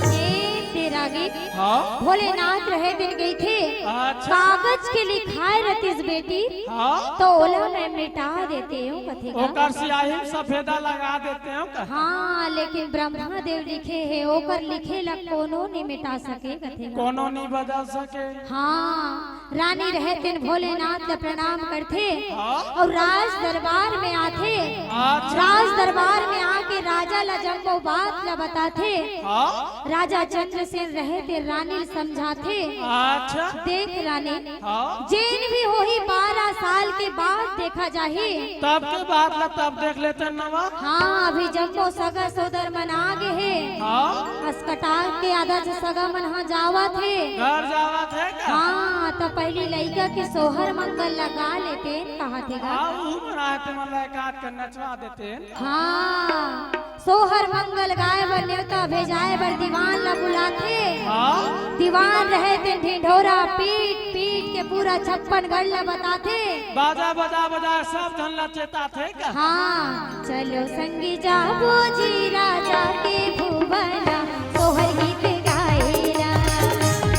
ए, तेरा गे हाँ? भोलेनाथ रहे दिन गई थे। अच्छा। कागज के लिखाए रतिस बेटी, हाँ? तो ओला मैं मिटा देते हूँ, कथे का। ओकर सियाही में सफेदा लगा देते हूँ, कथे। हाँ, लेकिन ब्रह्मा देव लिखे हे, ओकर लिखे ला कोनो नहीं मिटा सके, कथे का। कोनो नहीं बदल सके। हाँ, रानी रहे तेन भोलेनाथ ला प्रणाम करथे हाँ? अउ राज दरबार में आथे। अच्छा। राज दरबार में आके राजा ला जम्मो बात ला बताथे। हाँ? राजा चंद्रसेन रहे ते रानी ल समझाथे। अच्छा। देख रानी, हाँ? जेन भी होही बारह साल के बाद देखा जाही। तब के बात ला तब देख लेते नवा। हाँ, अभी जम्मो सगा सोदर मन आ गे हे। हाँ? अस्पताल के आधा से सगा मन हा जावत हे। घर जावत हे का? हाँ, त पहली लइका के सोहर मंगल लगा लेते, कहा थे गा। हाँ, ऊ बना हे, ते मन ला एक आध के नचवा देते। हाँ, सोहर मंगल गाए बर नेवता भेजाए बर दीवान ला बुलाथे। हाँ। दीवान रहे तेन ढिंढोरा पीट पीट के पूरा छप्पन गढ़ ला बताथे। बाजा बजा बजा सब झन ला चेताथे का। हाँ, चलो संगी जाबो जी राजा के भुवना, सोहर गीत गाएला।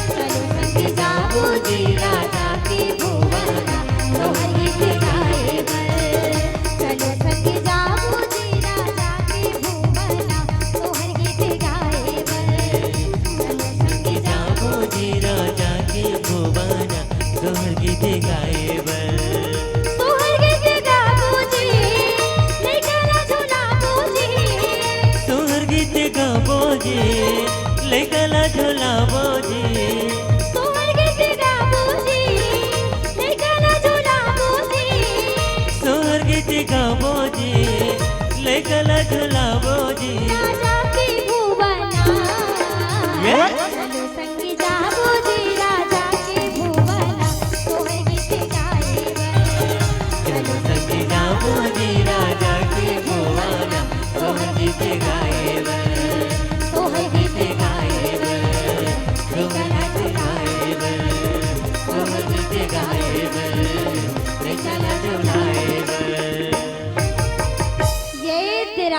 चलो संगी जाबो जी राजा के भुवना, सोहर गीत गाए बर। चलो संगी जाबो जी राजा के भुवना, सोहर गीत गाए बर। चलो संगी जाबो जी राजा के भुवना, सोहर गीत गाए बर। सोहर गीत गाबो जी, लइका ला झुलाबो जी। सोहर गीत गाबो जी, लइका ला झुलाबो जी। सोहर गीत गाबो जी, लइका ला झुलाबो जी। सोहर गीत गाबो जी, लइका ला झुलाबो जी। राजा के भुवना। ये? चलो संगी जाबो जी राजा के भुवना, सोहर गीत गाए बर। चलो संगी जाबो जी राजा के भुवना, सोहर गीत गाए बर। सोहर गीत गाए बर, लइका ला झुलाए बर।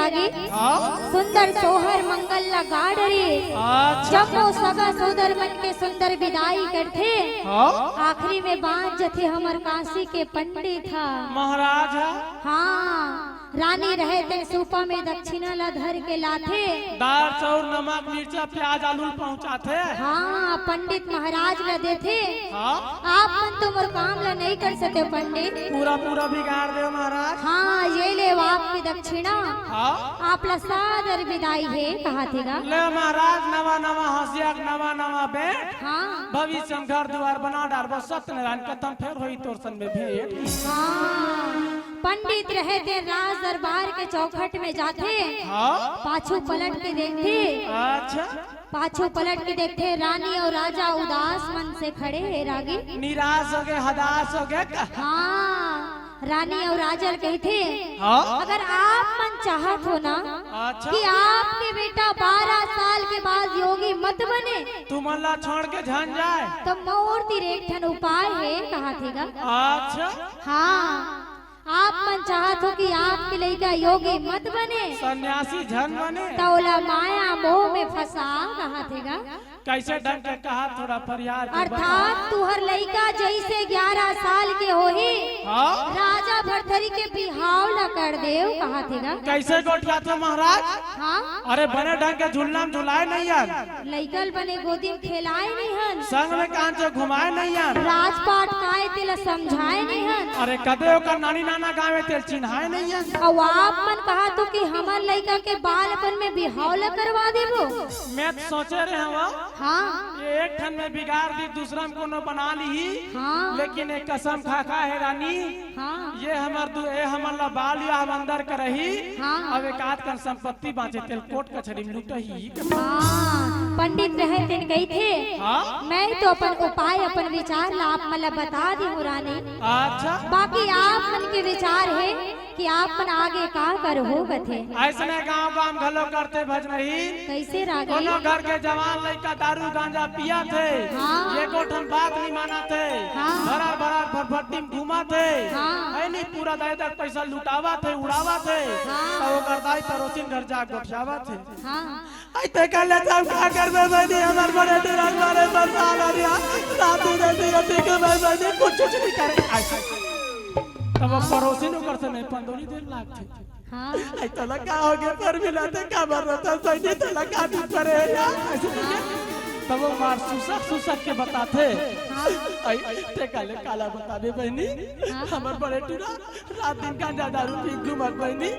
हाँ। सुंदर सोहर मंगल ला गा डरे। अच्छा। जम्मो सगा सोदर मन के सुंदर बिदाई करथे। हाँ। आखिरी में बांच जथे हमर काशी के पंडित ह। महाराज ह। हाँ, रानी रहे तेन सूपा में दक्षिणा ला धर के लाथे। दार, चाउर, नमक, मिर्चा, प्याज, आलू पहुंचाथे। हाँ, पंडित महाराज ला देथे। हाँ। आप मन तो मोर काम ला नहीं कर सके पंडित। पूरा पूरा बिगाड़ दे महाराज। हाँ, ये ले आपकी दक्षिणा। हाँ। आप ला सादर बिदाई हे, कहाथे गा। ले महाराज, नवा नवा हंसिया, नवा नवा बेंट। हाँ। भविष्य में घर दुआर बना डारबो, सत्यनारायण कथन फेर होई तोर संग में भेंट। हाँ। पंडित रहे तेन राज दरबार के चौखट में जाथे। हाँ। पाछू पलट के देखथे। अच्छा। पाछू पलट के देखथे, रानी अउ राजा उदास मन से खड़े हे रागी। निराश हो गए, हदास हो गए का? हाँ, रानी अउ राजा ल कहिथे, हाँ? अगर आप मन चाहत हो ना अच्छा। कि आपके बेटा बारह साल के बाद योगी मत बने, तुमन ला छोड़ के झन जाए। त मोर तीर एक ठन उपाय हे, कहाथे गा। अच्छा। हाँ, आप मन चाहत हो कि आपके लइका योगी मत बने, सन्यासी झन बने। त ओला माया मोह में फंसा, कहाथे गा। कैसे ढंग के कहा, थोड़ा फरियाद के बता। अर्थात तुहर लइका जैसे ग्यारह साल के होही, हाँ? राजा भरथरी के बिहाव ला कर देव, कहाथे गा। कैसे गोठियाथे महाराज? हाँ? अरे बने ढंग के झुलना में झुलाए नहीं यार। लइका ल बने गोदी में खेलाए नहीं हन। संग में कांचो घुमाए नहीं हन। राजपाट काय तेला समझाए नहीं हन। अरे कदे ओकर नानी नाना गाँव में तेल चिन्हाए नहीं हन। अउ आप मन कहाथो कि हमर लइका के बालपन में बिहाव ला करवा देबो। मैं तो सोचे रहे हवा। हाँ। ये एक ठन में बिगाड़ दी, दूसरा में कोनो बना ली। हाँ। लेकिन एक कसम खा खा हे रानी। हाँ। ये हमर दु-, ये हमन ला बाल विवाह अंदर करही। हाँ। अब एक आध कन संपत्ति बांचे तेल कोर्ट कचहरी में लुटही। हाँ, पंडित रहे तेन कहिथे, हाँ? मैं तो अपन उपाय, अपन विचार ला आप मन ला बता दी हूँ रानी। अच्छा। बाकी आप मन के विचार हे कि आप मन आगे का करहू कथे। ऐसने गांव गांव घलो करथे भजनही। कैसे रागी? कोनो घर के जवान लइका दारू गांजा पियाथे, हाँ। एको ठन बात नहीं मानथे, हाँ। भरा भरा फरफट्टी में घूमथे, हाँ। है नहीं पूरा दायदा के पैसा लुटावथे, उड़ावथे, हाँ। त ओकर दाई परोसिन घर जा गोठियावथे। हाँ। आई ते कर ले तब का करबे बनी, हमर बड़े टूरा मारे परेशान हो रिया। रात दिन ऐसे ये ठीक है भाई बनी, कुछ कुछ नहीं करे। ऐसे। तब वो परोसिन ओकर से नहीं पंदोरी देर लागथे। हाँ। आई तोला का हो गया, पर मिला ते का बर रहता, सही नहीं तोला का दुख करे है यार। ऐसे ठीक है। तब वो मार सुसक सुसक के बताथे। हाँ। आई ते काले काला बताबे बहनी, हाँ। हमर बड़े टूरा रात दिन गांजा दारू पी घूमत बहनी,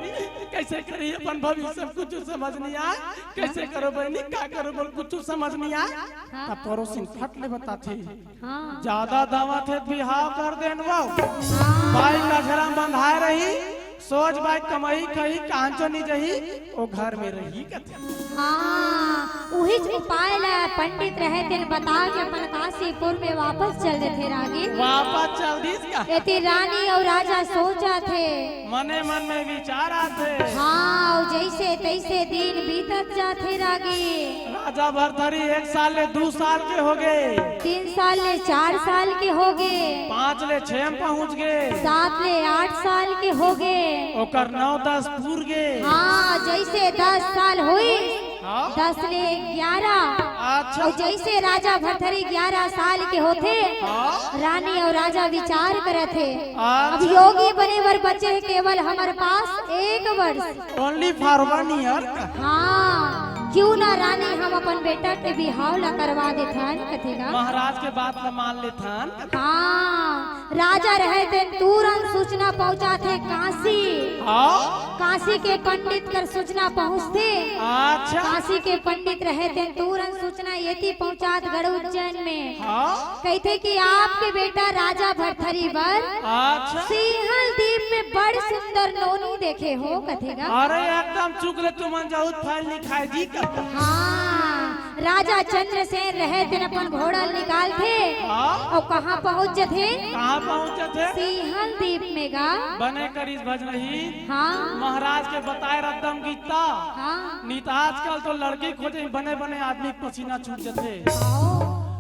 कैसे करी अपन भविष्य में कुछ समझ नहीं आए, कैसे करो बहनी, का करो बोल कुछ समझ नहीं आए। हाँ। तब परोसिन फट ले बताथे, हाँ। ज्यादा दावत हे बिहाव कर देन वो, हाँ। बाई कचरा बंधाए रही, सोच बाई कमाई कही कांचो नहीं जही, वो घर में रही कथे। हाँ, उहीच उपाय ला पंडित रहे तेन बता के अपन काशीपुर में वापस चल देथे रागी। वापस चल दिस का? एती रानी अउ राजा सोचथे। मने मन में विचार आथे। हाँ, अउ जैसे तैसे दिन बीतत जाथे रागी। राजा भरथरी एक साल ले दू साल के हो गए। तीन साल ले चार साल के हो गए। पाँच ले छह में पहुंच गए। सात ले आठ साल के हो गए। ओकर नौ दस पूर गए। हाँ, जैसे दस साल हुई, हाँ। दस ले ग्यारह। अच्छा। अउ जैसे राजा भरथरी ग्यारह साल के होथे, हाँ। रानी अउ राजा विचार करथे, अच्छा। अब योगी बने बर बचे हे केवल हमर पास एक वर्ष। Only for one year। हाँ, क्यों ना रानी हम अपन बेटा के बिहाव ला करवा देथन, कथे गा। महाराज के बात ला मान लेथन। हाँ, राजा रहे तेन तुरंत सूचना पहुंचाथे काशी। हाँ। काशी के पंडित कर सूचना पहुंचथे। अच्छा। काशी के पंडित रहे तेन तुरंत सूचना एती पहुंचात गढ़ उज्जैन में। हाँ। कहिथे कि आपके बेटा राजा भरथरी बर अच्छा। सिंहल दीप में बड़ सुंदर नोनी देखे हो, कथे गा। अरे एकदम चुक ले तुमन जाऊ फाइल लिखाए जी का। हाँ। राजा चंद्रसेन रहे तेन अपन घोड़ा ल निकालथे हाँ? अउ कहाँ पहुँच जथे? कहाँ पहुँच जथे? सिंहल दीप में गा। बने करिस भजनही। हाँ। महाराज के बताए रद्दम गीता। हाँ। नी त आजकल तो लड़की खोजे बने बने आदमी के पसीना छूट जथे। आओ।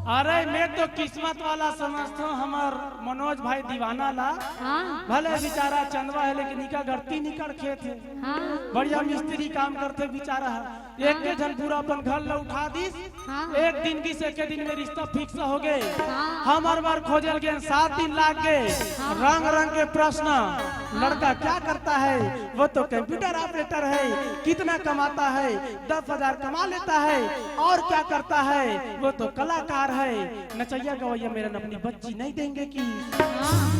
अरे, मैं तो किस्मत वाला समझथंव हमर मनोज भाई दीवाना ला। हाँ। भले बेचारा चंदवा हे, लेकिन इका घर तीन एकड़ खेत हे। हाँ। बढ़िया मिस्त्री काम करथे बेचारा ह। एक के झन पूरा अपन घर ला उठा दिस। हाँ। एक दिन गिस, एके दिन में रिश्ता fix हो गे। हाँ। हमर बर खोजे ल गेन, सात दिन लाग गे। हाँ। रंग रंग के प्रश्न। हाँ। लड़का क्या करता है? वो तो computer operator है। कितना कमाता है? दस हजार कमा लेता है। और क्या करता है? वो तो कलाकार है। नचइया गवइया मेरन अपनी बच्ची नहीं देंगे कि? हाँ।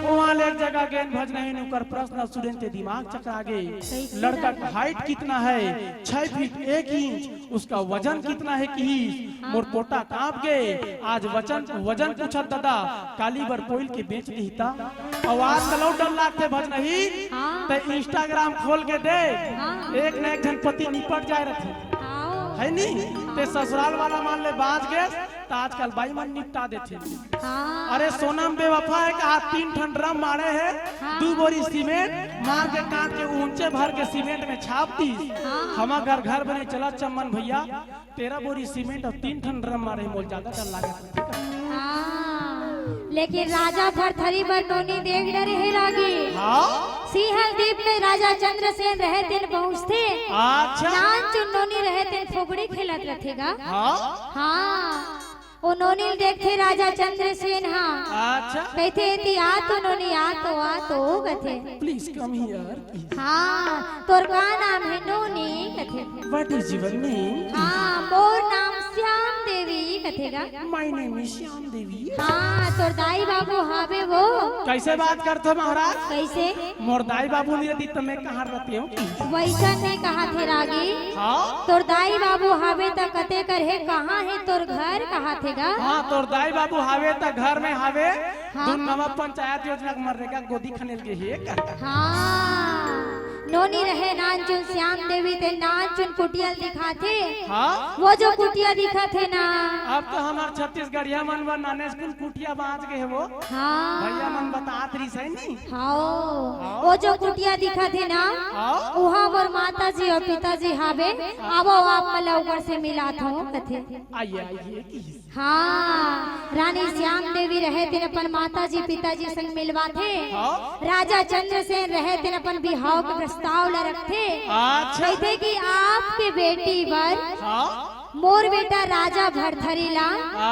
वहाँ ले एक जगह गेन भजनहीन, उकर प्रश्न सुनेन ते दिमाग चकरा गे। कैसे लड़का का height कितना है? छह फीट एक इंच। उसका वजन कितना है किहिस? मोर पोटा कांप गे। आज वजन, वजन पूछत ददा, काली बर पोइल के बेच दिही ता। अउ आजकल अउ डर लागथे भजनहीन, हाँ। ते Instagram खोल के देख, हाँ। एक न एक झन पति निपट जाए रथे। हाँ। है नी? ते ससुराल वाला मान ले बांच गे, त आजकल बाई मन निपटा देथे। हाँ। अरे सोनम बेवफा हे कहा, तीन ठन ड्रम मारे हे, हाँ। दू बोरी सीमेंट मार के काट के ऊंचे भर के सीमेंट में छाप दिस। हाँ। हमर घर, घर बने चला चमन भैया, तेरह बोरी सीमेंट अउ तीन ठन ड्रम मारे हे, मोला ज्यादा डर लागत हे। हाँ। लेकिन राजा भरथरी बर नोनी देख डरे हे रागी। हाँ। सिंहल दीप में राजा चंद्रसेन रहे तेन पहुंचथे। अच्छा। नानचुन नोनी रहे तेन फोगड़ी खेलत रथे गा। हाँ। हाँ। ओ नोनी ल देखथे राजा चंद्रसेन हा। अच्छा। कहिथे, "एती आ तो नोनी, आ तो, आ तो," कथे। Please come here। हाँ, तोर का नाम हे? नोनी, कथे। What is your name? हाँ, मोर नाम श्याम देवी, कथे गा। My name is श्याम देवी। हाँ, तोर दाई बाबू हावे वो। कैसे बात करथो महाराज? कैसे? मोर दाई बाबू नहीं रहती त मैं कहाँ रहती हूँ? वैसन नहीं कहा थे रागी। हाँ? तोर दाई बाबू हावे त कते कर हे, कहाँ हे तोर घर, कहा थे गा? हाँ, तोर दाई बाबू हावे त घर में हावे। हाँ। दुन नवा पंचायत योजना के मनरेगा गोदी खनेल गे हे का? हाँ। नोनी रहे नानचुन श्याम देवी ते नानचुन कुटिया ल दिखाथे। हाँ? वो जो कुटिया दिखाथे ना। अब तो हमार छत्तीसगढ़िया मन बर नानेचकुन कुटिया बांच गे हे वो। हाँ। भैया मन बतात रहिस हे नी। हाँ। हाँ। वो जो कुटिया दिखाथे ना, हाँ। उहाँ मोर माता जी अउ पिताजी हावे। आवो आप मन ला ओकर से मिलाथंव कथे। आइए, आइए, किहिस। हाँ, रानी श्याम देवी रहे तेन अपन माता जी पिताजी संग मिलवाथे। हाँ। राजा चंद्रसेन रहे तेन अपन बिहाव के प्रस्ताव ला रखथे। अच्छा। कहिथे कि आपके बेटी बर हाँ। मोर बेटा राजा भरथरी ला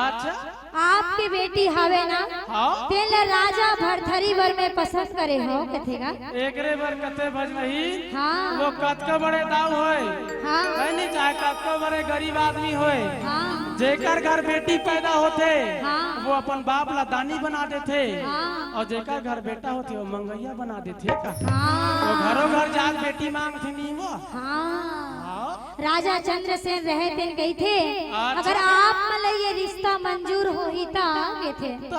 अच्छा। आपके बेटी हावे ना, हाँ। तेन ला राजा भरथरी बर मैं पसंद करे हंव, कथे गा। एकरे बर कथे भजनहीन, हाँ। वो कतका बड़े दाऊ होय, हाँ। है नी, चाहे कतका बड़े गरीब आदमी होय, हाँ। जेकर घर बेटी पैदा होथे, हाँ। वो अपन बाप ला दानी बना देथे, हाँ। अउ जेकर घर बेटा होथे, वो मंगइया बना देथे का। हाँ। वो घरों घर जाके बेटी मांगथे नी वो। हाँ। हाँ। राजा चंद्रसेन रहे तेन कहिथे, अच्छा। अगर आप मन ला ये रिश्ता मंजूर होही त कहिथे। त?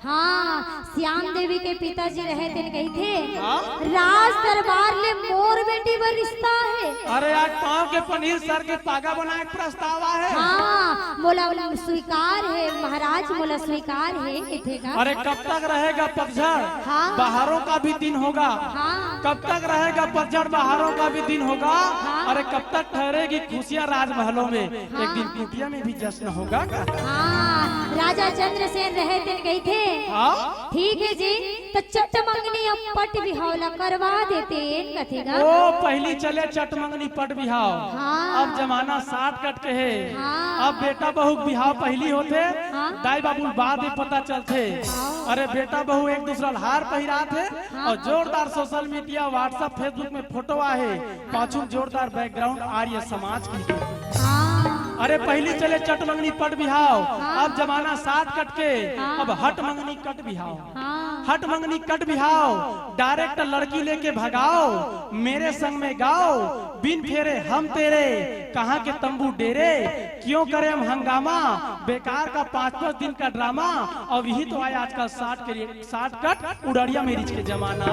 हाँ, श्याम देवी के पिताजी रहे तेन कहिथे, हाँ? राज दरबार ले मोर बेटी बर रिश्ता हे। अरे आज पाँव के पनीर सर के पागा बनाए के प्रस्ताव आहे। हाँ, मोला स्वीकार हे महाराज, मोला स्वीकार हे, कहिथे गा। अरे कब तक रहेगा पतझड़? हाँ। बहारों का भी दिन होगा। हाँ। कब तक रहेगा पतझड़, बहारों का भी दिन होगा। हाँ। अरे कब तक ठहरेगी खुशियाँ राजमहलों में, हाँ। एक दिन कुटिया में भी जश्न होगा। हाँ, राजा चंद्रसेन रहे तेन कहिथे। हाँ। ठीक हे जी, त चट मंगनी अउ पट बिहाव ला करवा देतेन कथे गा। ओ, पहिली चले चट मंगनी पट बिहाव। हाँ। अब जमाना shortcut के हे। हाँ। अब बेटा बहू के बिहाव पहिली होथे, हाँ। दाई बाबू ल बाद में पता चलथे। हाँ। अरे बेटा बहू एक दूसरा ल हार पहिराथे हाँ। अउ जोरदार social media, WhatsApp, Facebook में फोटो आहे, पाछू में जोरदार background आर्य समाज के। हाँ। अरे पहिली चले चट मंगनी पट बिहाव, हाँ। अब जमाना shortcut के, हाँ। अब हट मंगनी कट बिहाव। हाँ। हट मंगनी कट बिहाव, direct लड़की लेके भगाव, मेरे संग में गाव, बिन फेरे हम तेरे, कहाँ के तंबू डेरे, क्यों करे हम हंगामा, बेकार का पाँच पाँच दिन का drama, अउ इही तो आय आजकल short के लिए, shortcut उड़ड़िया marriage के जमाना।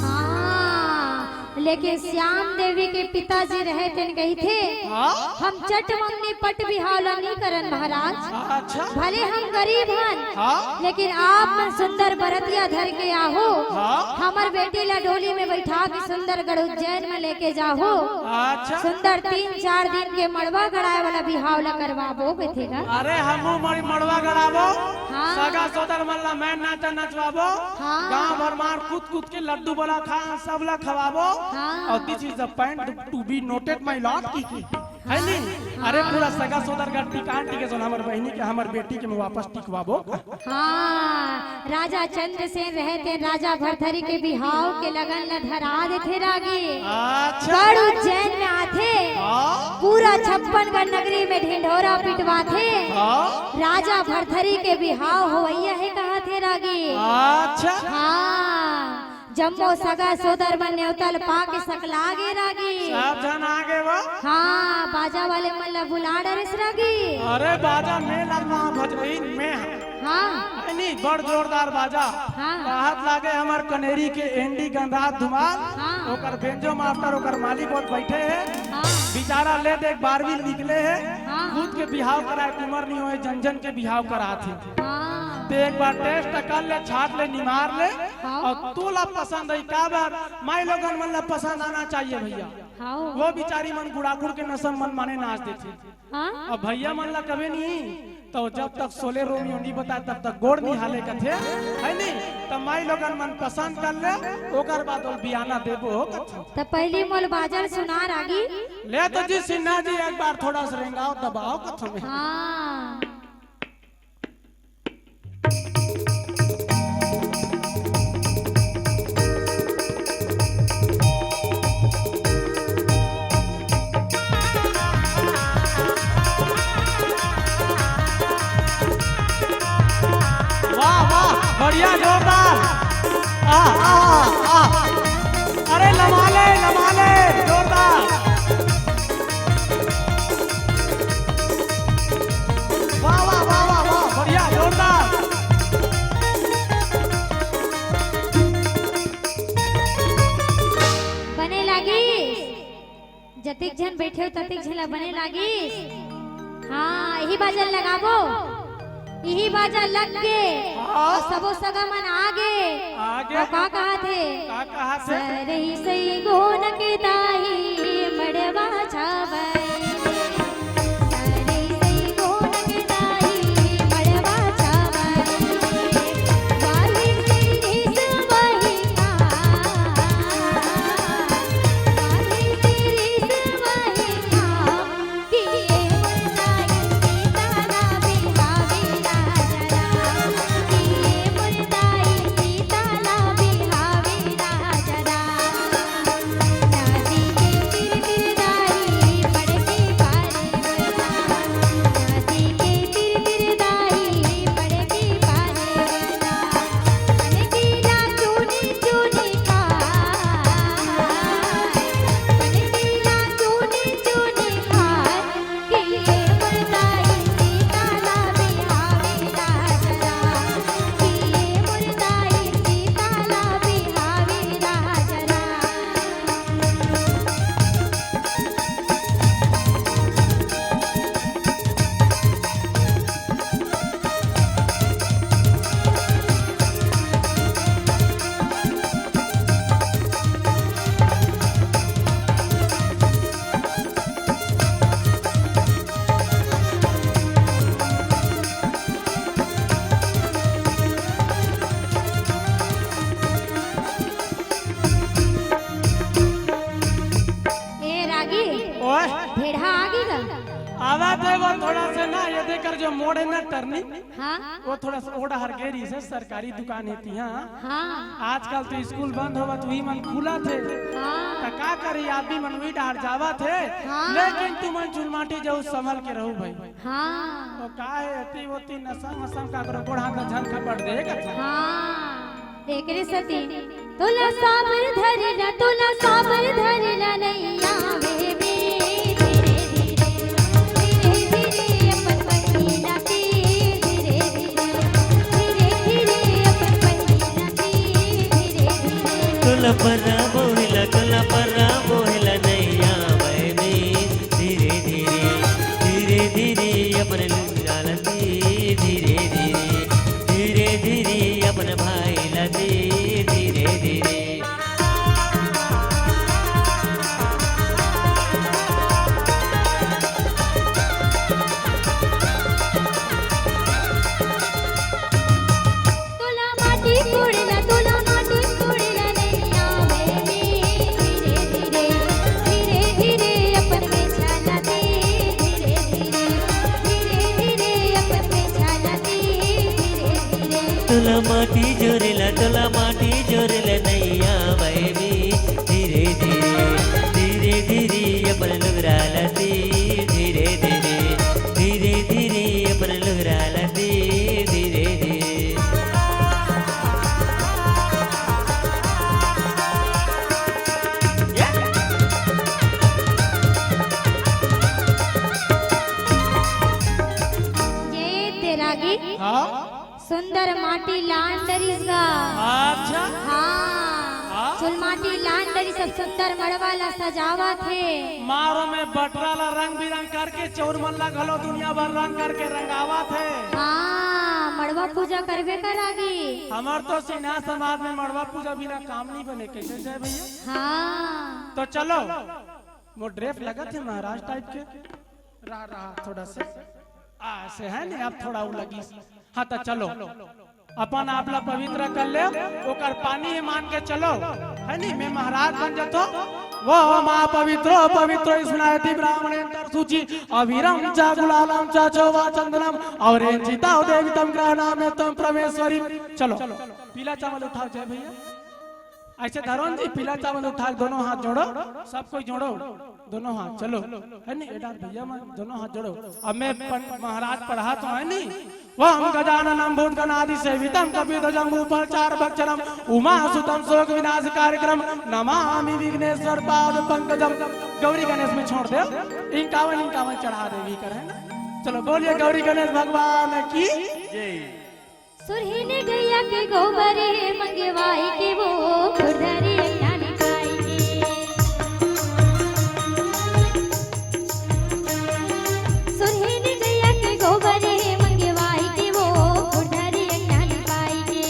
हाँ। लेकिन श्याम देवी के पिताजी रहे तेन कहिथे, हाँ? हम चट मंगनी पट बिहाव ला नी करन महाराज। अच्छा। भले हम गरीब हन, हाँ? लेकिन आप मन सुंदर बरतिया धर के आहो, हाँ? हमर बेटी ला डोली में बैठा के सुंदरगढ़ उज्जैन में लेके जाहो। अच्छा। सुंदर तीन चार दिन के मड़वा गड़ाए वाला बिहाव ला करवाबो कथे गा। अरे हमू मड़-, मड़वा गड़ाबो, हाँ। सगा सोदर मन ला मैं नाचा नचवाबो, हाँ। गांव भर मार कूद कूद के लड्डू बोला खा, सब ला खवाबो। हाँ। और this is the point to be noted, my lord, की, की, है नी? अरे पूरा सगा सोदर का टिकान टिके जोन हमर बहिनी के, हमर बेटी के मैं वापस टिकवाबो। हाँ, राजा चंद्रसेन रहे तेन राजा भरथरी के बिहाव के लगन ल धरा देथे रागी। अच्छा। गढ़ उज्जैन में आथे, हाँ। पूरा छप्पन गढ़ नगरी में ढिंढोरा पिटवाथे। हाँ। राजा भरथरी के बिहाव होवइया हे कहाथे रागी। अच्छा। हाँ। जम्मो सगा सोदर मन नेवता ल पाके सकला गे रागी। सब झन आ गे वो। हाँ, बाजा वाले मन ला बुला डरेस रागी। अरे बाजा में लगवा भजोइन में हा। हाँ। अरे नी, बड़ जोरदार बाजा। हाँ। कहत लागे हमर कनेरी के एंडी गंधराज धुमाल, हाँ। ओकर बेंजो मास्टर, ओकर मालिक ओत बैठे हे। हाँ। बेचारा ले देख बारहवीं निकले हे, हाँ। खुद के बिहाव कराए के उमर नी होए, जन जन के बिहाव करात हे। हाँ। ते एक बार test कर ले, छाट ले, निमार ले, हाँ। और तोला पसंद आई, काबर माई लोगन मन ला पसंद आना चाहिए भैया। हाँ। वो बिचारी मन गुड़ाखुड़ के नशा मन माने नाच देथे। हाँ। अब भैया मन ला कबे नी, तो जब तक सोले रोमियो नी बताए, तब तक गोड़ नी हाले कथे, है नी? तो माई लोगन मन पसंद कर ले, ओकर बाद ओल बियाना देबो कथे। तो पहली मोल बाजा ल सुना रागी। ले तो जी सिन्हा जी, एक बार थोड़ा सा रेंगाओ, दबाओ कथे में। हाँ। वाह, वाह, बढ़िया, जोरदार। आह, आह, आह। अरे लमाले, लमाले, जोरदार। वाह, वाह, वाह, वाह, वाह, बढ़िया, जोरदार। बने लागिस। जतिक झन बैठे हो, ततिक झन ला बने लागिस। हाँ, इही बाजा लगाबो। इही बाजा लग गे। हाँ। अउ सबो सगा मन आ गे। आ गे। अउ का कहाथे? का कहाथे? सरई सई गोनक दाई मड़वा छावई। सरई सई गोनक दाई मड़वा छावई। वाली तेरी सवाई का। वाली तेरी सवाई का। ए रागी, ओए। भेड़हा आगे गा? आवा दे वो थोड़ा सा ना, ये देकर जो मोड़ है ना टर्निंग, हाँ। वो थोड़ा सा ओड़ा हर गेरी से सरकारी दुकान है तिहा। हाँ। आजकल तो स्कूल बंद होवत, उही मन खुलत हे। हाँ। त का करी, आदमी मन उही डार जावत हे। हाँ। लेकिन तुमन चुलमाटी जाऊ संभल के रहू भाई। हाँ। तो का हे, अति वोती नसम वसम का करो, गोड़ हाथ झन खपड़ दे का। हाँ। एकरे सेती तोला साबर धरना, तोला साबर धरना नइया वे में। धीरे धीरे, धीरे धीरे अपन पहिला के, धीरे धीरे, धीरे धीरे अपन पहिला के, धीरे धीरे। तोला बनाबो हिला कल पर्रा बोहला नैया बहनी, धीरे धीरे, धीरे धीरे अपन लुगरा ला दे, धीरे धीरे, धीरे धीरे अपन भाई ला दे, धीरे धीरे। तोला माटी कोड़े ला, तोला माटी कोड़े ला नइ आवे रे। धीरे धीरे, धीरे धीरे अपन बेछा ला दे। धीरे धीरे, धीरे धीरे अपन बेछा ला दे। धीरे धीरे। तोला माटी जोरे ला, तोला माटी जोरे ला नइ आवे रे। धीरे धीरे, धीरे धीरे अपन लुगरा ला दे। धीरे धीरे, धीरे धीरे अपन लुगरा ला दे। धीरे धीरे। ये तेरा गीत। हाँ? सुंदर माटी लान डरिस गा। अच्छा। हाँ। हाँ? चुल माटी लान डरिस, अब सुंदर मड़वा ला सजावत हे। मारो में बटरा ला रंग बिरंग करके चौरमन ला घलो दुनिया भर रंग करके रंगावत हे। हाँ, मड़वा पूजा करबे करागी। हमर तो सिन्हा समाज में मड़वा पूजा बिना काम नहीं बने, कैसे जय भैया? हाँ। तो चलो, वो ड्रेस लगत हे महाराज टाइप के। रहा, रहा थोड़ा से। आ, से है नहीं, अब थोड़ा वो लगी। हाँ, तो चलो, अपन आप ला पवित्र कर ले, ओकर पानी ही मान के चलो, है नहीं? मैं महाराज बन जतो। वो महापवित्रो पवित्रो स्नायति ब्राह्मणे अंतर सूची अविरम चा गुलालम चा चोवा चंदनम और एंजिता देवी तम ग्रहणा में तम परमेश्वरी। चलो, पीला चावल उठाओ जय भैया। ऐसे धरो न जी, पीला चावल उठा के दोनों हाथ जोड़ो, सब कोई जोड़ो, दोनों हाथ, चलो, है नी? ए डार भैया मन, दोनों हाथ जोड़ो। अब मैं पं-, महाराज पढ़ात हों, है नी? वं गजाननं भूतगणादिसेवितं कपित्थ जम्बूफलचारुभक्षणं उमासुतं शोकविनाशकारिकरं नमामि विघ्नेश्वर पाद पंकजम। गौरी गणेश में छोड़ दे, इक्यावन इक्यावन चढ़ा देवी करे ना। चलो बोलिए गौरी गणेश भगवान की। जय। सुरहिन गैया के गोबर मंगवाई के वो खुरधरी अंगना लिपाई के। सुरहिन गैया के गोबर मंगवाई के वो खुरधरी अंगना लिपाई के।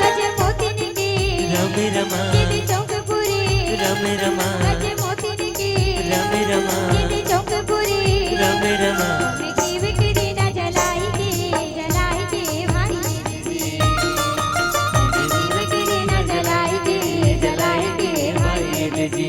गज मोतिन के रम रमा। गिन चौक पुरी। रम रमा। गज मोतिन के रम रमा। गिन चौक पुरी। रम रमा। घीव के दीना जलाई के, जलाई के भाई जी। घीव के दीना जलाई के, जलाई के भाई जी।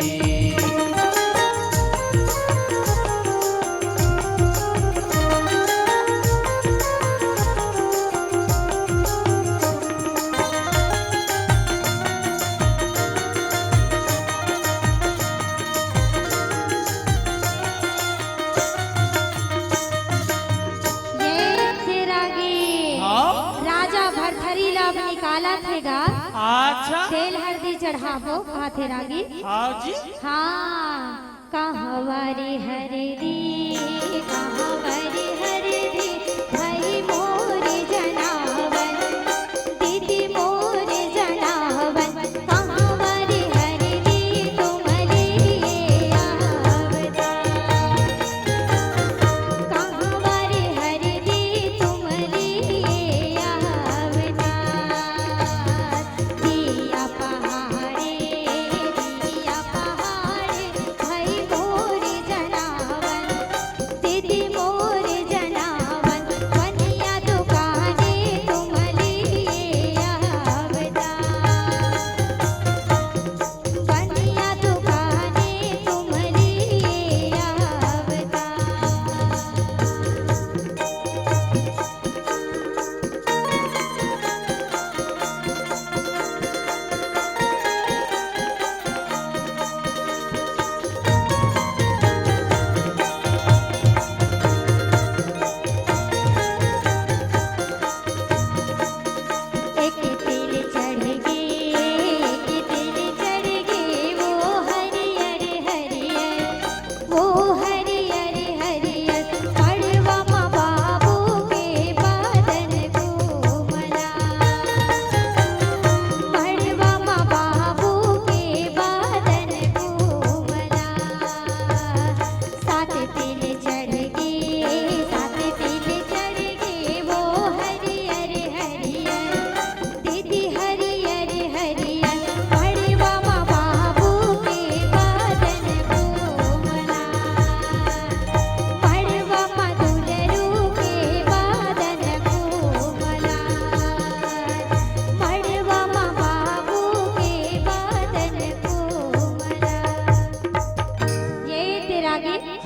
ये तेरा गे हाँ? राजा भरथरी ला अब निकालत हे गा। अच्छा। तेल हरदी चढ़ाबो, कहा तेरा गे। हाँ जी। हाँ। कहंवा रे हरदी, कहंवा रे हरदी, भई मोर जनावन, दीदी मोर जनावन, कहंवा रे हरदी तुमली आवता। कहंवा रे हरदी तुमली आवता। दिया पहाड़े, दिया पहाड़े, भई मोर जनावन, दीदी मोर जना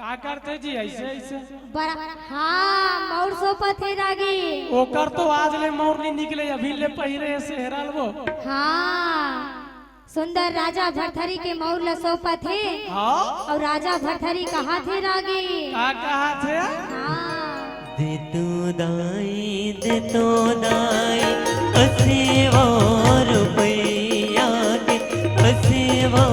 का करथे जी अइसे अइसे? बड़ा, हाँ, मउर सौंपत हे रागी। ओकर तो आज ले मउर नइ निकले, अभी ले पहिरे हे सेहरा ल वो। हाँ, सुंदर राजा भरथरी के मउर ल सौंपत हे। हाँ? अउ राजा भरथरी कहत हे रागी। का कहत हे? हाँ। दे तो दाई, दे तो दाई, अस्सी वो रुपया के, अस्सी वो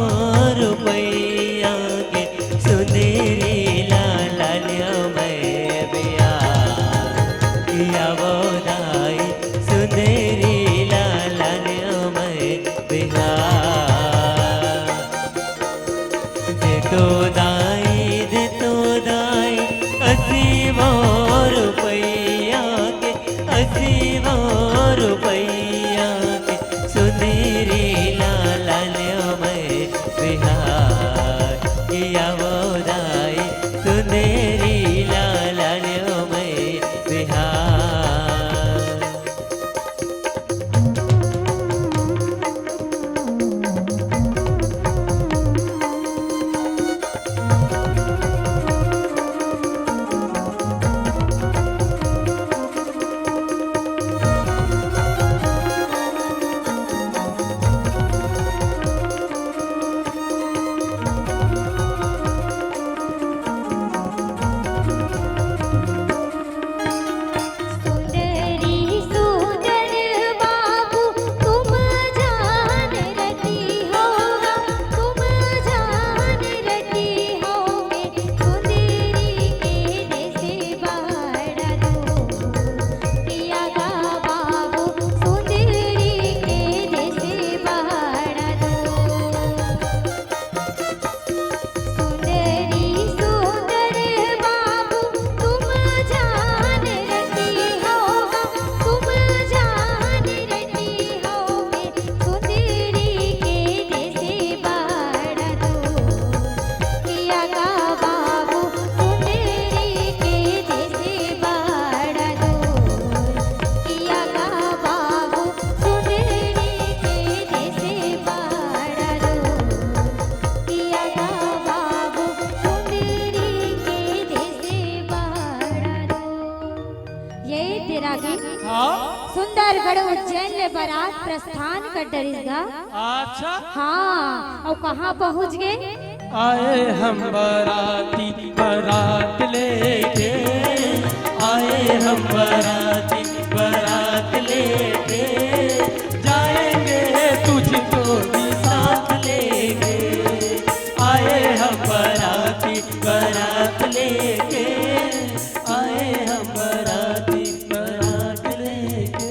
रुपया के सुंदरी ला लान्यों मैं बिहाव। या वो दाई, सुंदरी ला लान्यों मैं बिहाव। दे तो दाई, दे तो दाई, अस्सी वो रुपया के, अस्सी वो रुपया के सुंदरी ला लान्यों मैं बिहाव। या वो दाई, सुंदरी ला लान्यों मैं बिहाव। ये तेरा गीत। हाँ? सुंदरगढ़ उज्जैन ले बरात प्रस्थान कर डरिस गा। अच्छा। हाँ, अउ कहाँ पहुँच गे? आए हम बराती बरात लेके, आए हम बराती बरात लेके, जाएंगे तुझको भी साथ लेके। आए हम बराती बरात लेके, आए हम बराती बरात लेके।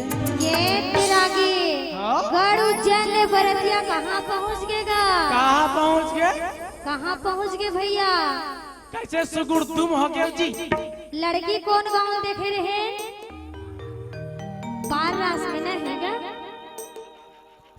ये तेरा गीत। हाँ? गढ़ उज्जैन ले बरतिया कहाँ पहुँच गे गा? कहाँ पहुँच गे? कहाँ पहुँच गे भइया? कइसे सुगुर तुम हो गए जी? लड़की कोन गाँव देखे रहे? पार रास में नहीं गा?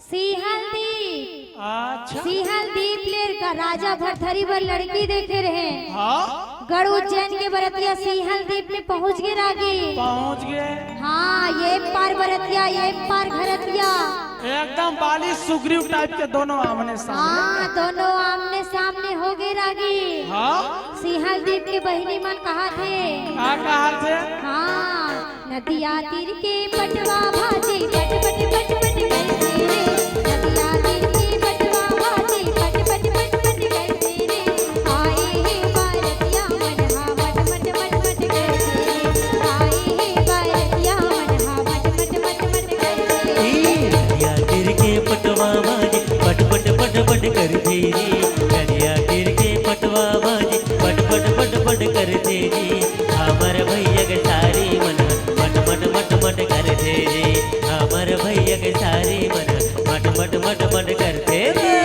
सिंहल दीप। अच्छा। सिंहल दीप ले का राजा भरथरी बर लड़की देखे रहे। हाँ। गढ़ उज्जैन के बरतिया सिंहल दीप में पहुँच गे रागी। पहुँच गे। हाँ, ये पार बरतिया, ये पार घरतिया। एकदम बाली सुग्रीव type के दोनों आमने सामने। हाँ, दोनों आमने सामने हो गे रागी। हाँ। सिंहल दीप के बहिनी मन कहत हे। का कहत हे? हाँ। नदिया तीर के पटवा भाजे पट पट पट पट करथे रे। नदिया तीर के पटवा भाजे पट पट पट पट करथे रे। आए हे बरतिया मन हा मट मट मट मट करथे रे। आए हे बरतिया मन हा मट मट मट मट करथे रे। ए, नदिया तीर के पटवा भाजे पट पट पट पट करथे रे। नदिया तीर के पटवा भाजे पट पट पट पट करथे जी। हमर भैया के सारी मन मट मट मट मट करथे जी। हमर भैया के सारी मन मट मट मट मट करथे रे।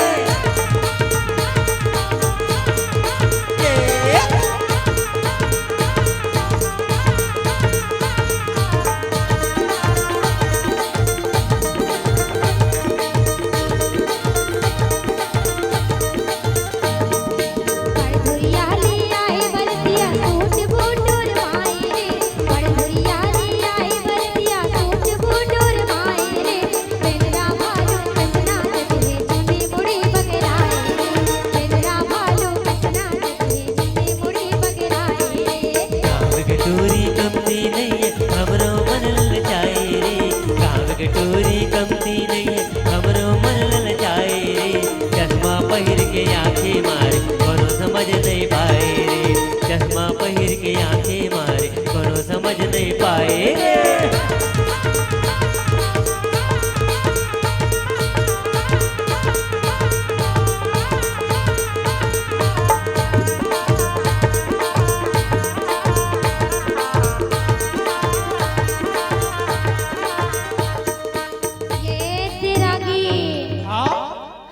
टूरी कमती नइ हे, हमरो मन ललचाए रे। चश्मा पहिर के आँखी मारे, कोनो समझ नइ पाए रे। चश्मा पहिर के आँखी मारे, कोनो समझ नइ पाए रे। ये ते रागी। हाँ?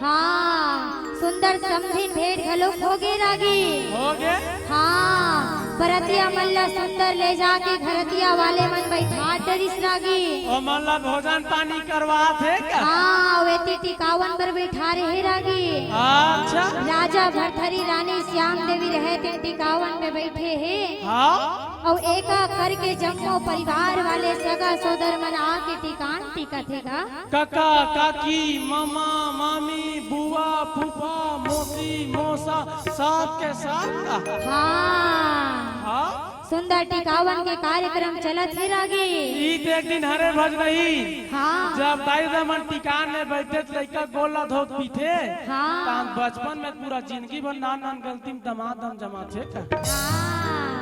हाँ, सुंदर समधिन भेंट घलोक होगे रागी। होगे? हाँ, बरतिया मन ला सुंदर ले जाके घरतिया वाले मन बइठा डरिस रागी। ओमन ला भोजन पानी करवात हे का? हाँ, अउ एती टिकावन बर बइठारे हे रागी। अच्छा। राजा भरथरी रानी श्याम देवी रहे तेन टिकावन में बइठे हे। हाँ। अउ एका करके जम्मो परिवार वाले सगा सोदर मन आके टिकान टिकत हे गा। कका, काकी, ममा, मामी, बुआ, फूफा, मौसी, मौसा, सब के सब का। हाँ। हाँ? सुंदर टिकावन के कार्यक्रम चलत हे रागी। ई तो एक दिन हरे भज नहीं। हाँ। जब दाई ददा मन टिकान में बइठे त लइका गोड़ ला धोक पीथे। हाँ। तान बचपन में पूरा जिंदगी भर नान नान गलती में दमादम जमाथे का। हाँ।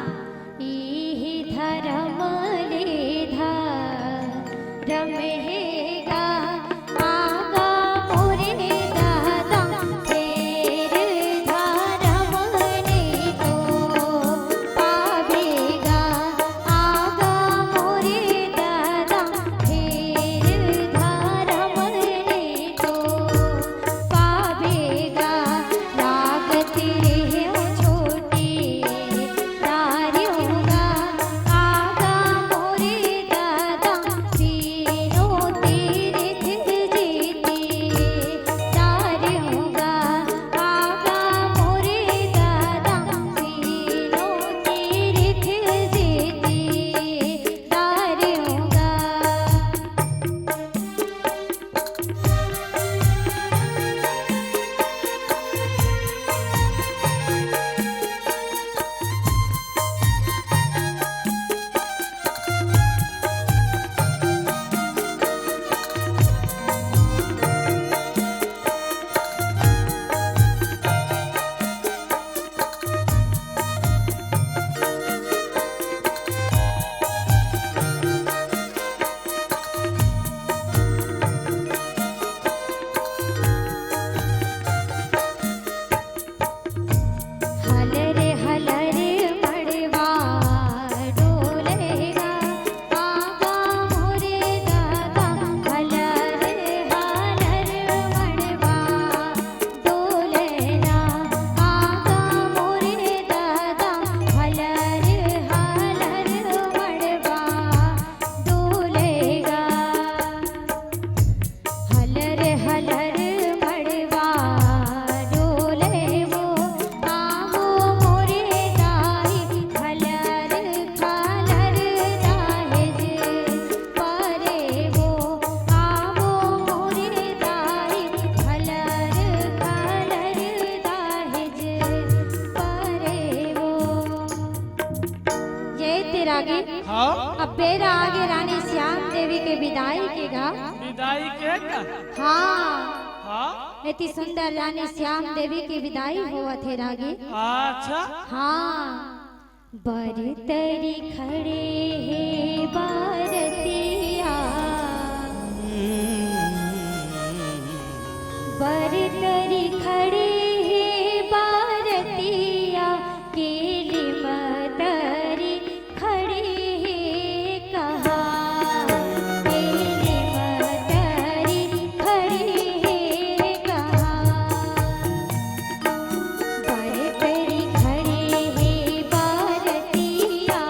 इही धरम ले धरम हे गा, आगा मोरे ददा, फेर धरम ले तो पाबे गा, आगा मोरे ददा, फेर धरम ले तो पाबे गा, लागत रेहे ओ छोटे तारियों गा, आगा मोरे ददा, सीनो तीरथ जेती तारियों गा, आगा मोरे ददा, सीनो तीरथ जेती तारियों गा। हलर हलर मड़वा डोलेगा, आगा मोरे ददा, हलर हलर मड़वा डोलेगा, आगा मोरे ददा, हलर हलर मड़वा डोलेगा। हलर हलर मड़वा डोले वो, आहो मोरे दाई, हलर हलर दाहेज परे वो, आहो मोरे दाई, हलर हलर दाहेज परे वो। ये तेरा गीत। हाँ। अब बेरा आगे रानी श्याम देवी के विदाई के गा। विदाई के का? हाँ। हाँ। एती सुंदर रानी श्याम देवी के विदाई होवत हे रागी। अच्छा। हाँ। बरतरी खड़े हे बरतिया, बरतरी खड़े हे बरतिया, केली मतरी खड़े हे कहाँ, केली मतरी खड़े हे कहाँ। बरतरी खड़े हे बरतिया।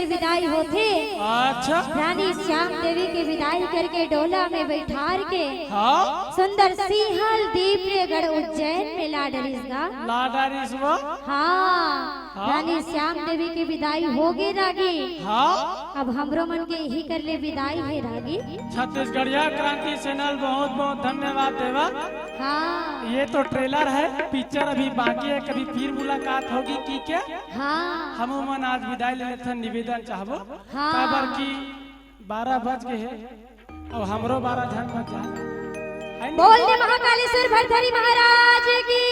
विदाई होथे। अच्छा। रानी श्याम देवी के विदाई करके डोला में बैठार के हाँ। सुंदर सिंहल दीप रे गढ़ उज्जैन में ला डरिस गा। ला डरिस वो? हाँ। हाँ। रानी श्याम देवी के विदाई हो गे रागी। हाँ। अब हमरो मन के यही कर ले विदाई हे रागी। छत्तीसगढ़िया क्रांति चैनल बहुत बहुत धन्यवाद देवा। हाँ। ये तो ट्रेलर है, पिक्चर अभी बाकी है, कभी फिर मुलाकात होगी कि क्या? हाँ। हमू मन आज विदाई ले लेथन, निवेदन चाहबो। हाँ। काबर कि बारह बज गे हे, अब हमरो बारह झन बज जाए। है नी? बोल दे महाकालेश्वर भरथरी महाराज की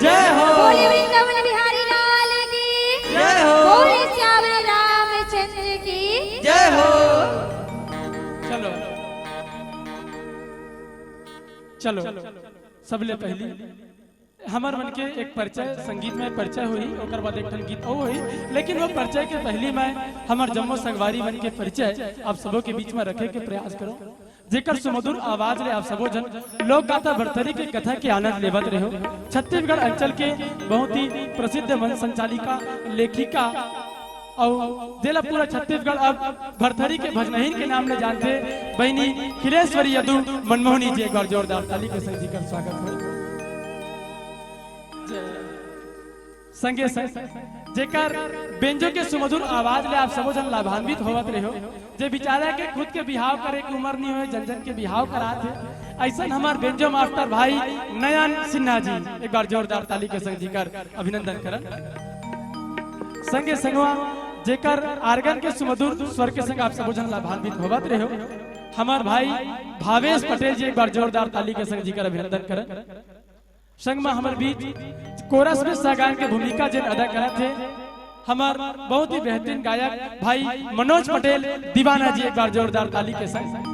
जय हो। बोले वृंदावन बिहारी लाल की जय हो। बोले सियावर रामचंद्र की जय हो। चलो, चलो, सबले पहली हमर मन के एक परिचय, संगीत में परिचय होही, ओकर बाद एक ठन गीत अउ होही, लेकिन वो परिचय के पहली मैं हमर जम्मो संगवारी मन के परिचय आप सबो के बीच में रखे के प्रयास करो, जेकर सुमधुर आवाज ले आप सबो झन लोक गाथा भरथरी के कथा के आनंद लेवत रहो। छत्तीसगढ़ अंचल के बहुत ही प्रसिद्ध मंच संचालिका, लेखिका, अउ जेला पूरा छत्तीसगढ़ अब भरथरी के भजनहीन के नाम ले जानथे, बहिनी खिलेश्वरी यदु मनमोहनी जी, एक बार जोरदार ताली के संग जी कर स्वागत हो। संगे संग जेकर बेंजो के सुमधुर आवाज ले आप सबो झन लाभान्वित होवत रहो, जे बिचारा के खुद के बिहाव करे के उम्र नहीं होए, जन जन के बिहाव करात हे, अइसन हमार बेंजो मास्टर भाई नयन सिन्हा जी, एक बार जोरदार ताली के संग जी कर अभिनंदन करन। संगे संगवा जेकर आर्गन के सुमधुर स्वर के संग आप सबो झन लाभान्वित होवत रहो, हमार भाई भावेश पटेल जी, एक बार जोरदार ताली के संग जी कर अभिनंदन करन। संग में हमर बीच कोरस में सागान के भूमिका जेन अदा करत हे, हमर बहुत ही बेहतरीन गायक भाई मनोज पटेल दीवाना जी, एक बार जोरदार ताली के संग।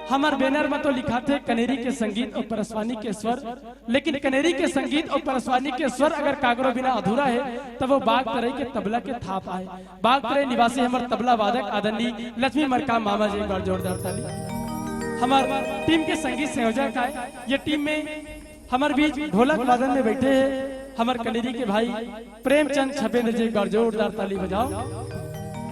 हमर बैनर में तो लिखाथे कनेरी के संगीत अउ परसवानी के स्वर, लेकिन कनेरी के संगीत अउ परसवानी के स्वर अगर कागरो बिना अधूरा हे, तब वो बाग तरई के तबला के थाप आए। बाग तरई निवासी हमर तबला वादक आदरणीय लक्ष्मी मरकाम मामा जी, एक बार जोरदार ताली। हमर टीम के संगीत संयोजक आए, ये टीम में हमर बीच ढोलक वादन में बैठे हे हमर कनेरी के भाई प्रेमचंद छपेंद्र जी, एक बार जोरदार ताली बजाओ।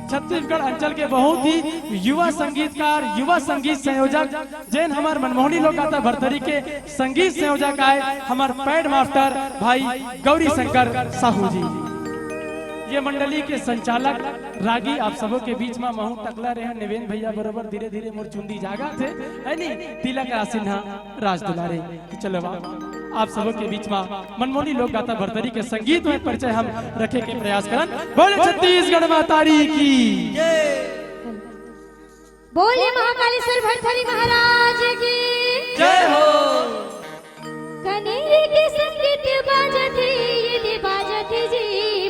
छत्तीसगढ़ अंचल के बहुत ही युवा संगीतकार, युवा संगीत संयोजक, जेन हमर मनमोहनी लोक गाथा भरथरी के संगीत संयोजक आए, हमर पैड मास्टर भाई गौरी शंकर साहू जी। ये मंडली के संचालक रागी आप सबो के बीच में महू टकला रहे, निवेन भैया बरोबर धीरे धीरे मोर चुंदी जागत हे, है नी? तिलक राज सिन्हा राज दुलारे। कि चलो बा, आप सबो के बीच में मनमोहनी लोक गाथा भरथरी के संगीत में परिचय हम रखे के प्रयास करन। बोले छत्तीसगढ़ माता री की। बोले महाकालेश्वर भरथरी महाराज की। जय हो। कनेरी के संगीत बाजत हे, ये दे बाजत हे जी,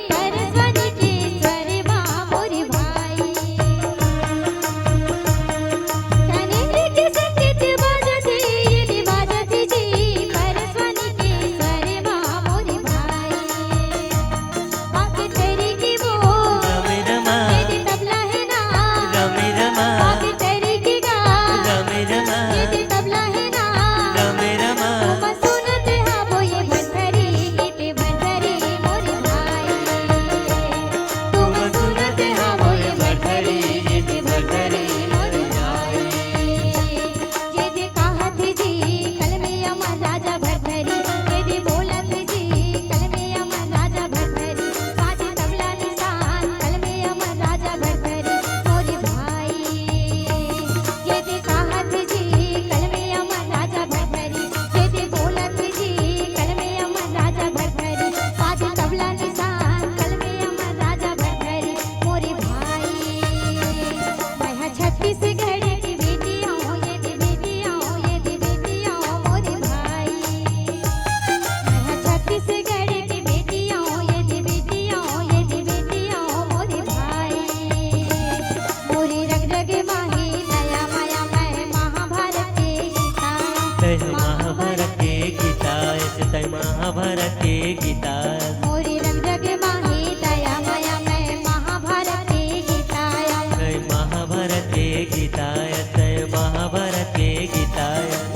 परसवानी के स्वर मा मोर भाई। कनेरी के संगीत बाजत हे, ये दे बाजत हे जी, परसवानी के स्वर मा मोर भाई। बाग तरी की वो, रमे रमा। ये दे तबला हे ना। रमे रमा। बाग तरी की गा। रमे रमा। ये दे तबला हे ना। रमे रमा। तुम सुनत हावो ये भरथरी गीत भरथरी मोर भाई। तुम सुनत हावो ये भरथरी गीत भरथरी मोर भाई। ये दे कहत जी कल में अमर राजा भरथरी, ये दे बोलत जी कल में अमर राजा भरथरी, बाजे तबला निशान कल में अमर राजा भरथरी मोर भाई। ये दे कहत जी कल में अमर राजा भरथरी, ये दे बोलत जी कल में अमर राजा भरथरी, बाजे तबला निशान कल में अमर राजा भरथरी मोर भाई। मैं हा छत्तीसगढ़ की बेटी आऊँ, ये दे बेटी आऊँ, ये दे बेटी आऊँ मोर भाई। मैं हा छत्तीसगढ़ की बेटी आऊँ, ये दे बेटी आऊँ, ये दे बेटी आऊँ मोर भाई। मोरी रग रग माही दया माया, मैं महाभारत के गीता। तय महाभारत के गीता, तय महाभारत के गीता। मोरी रग रग माही दया माया, मैं महाभारत के गीता। तय महाभारत के गीता, तय महाभारत के गीता।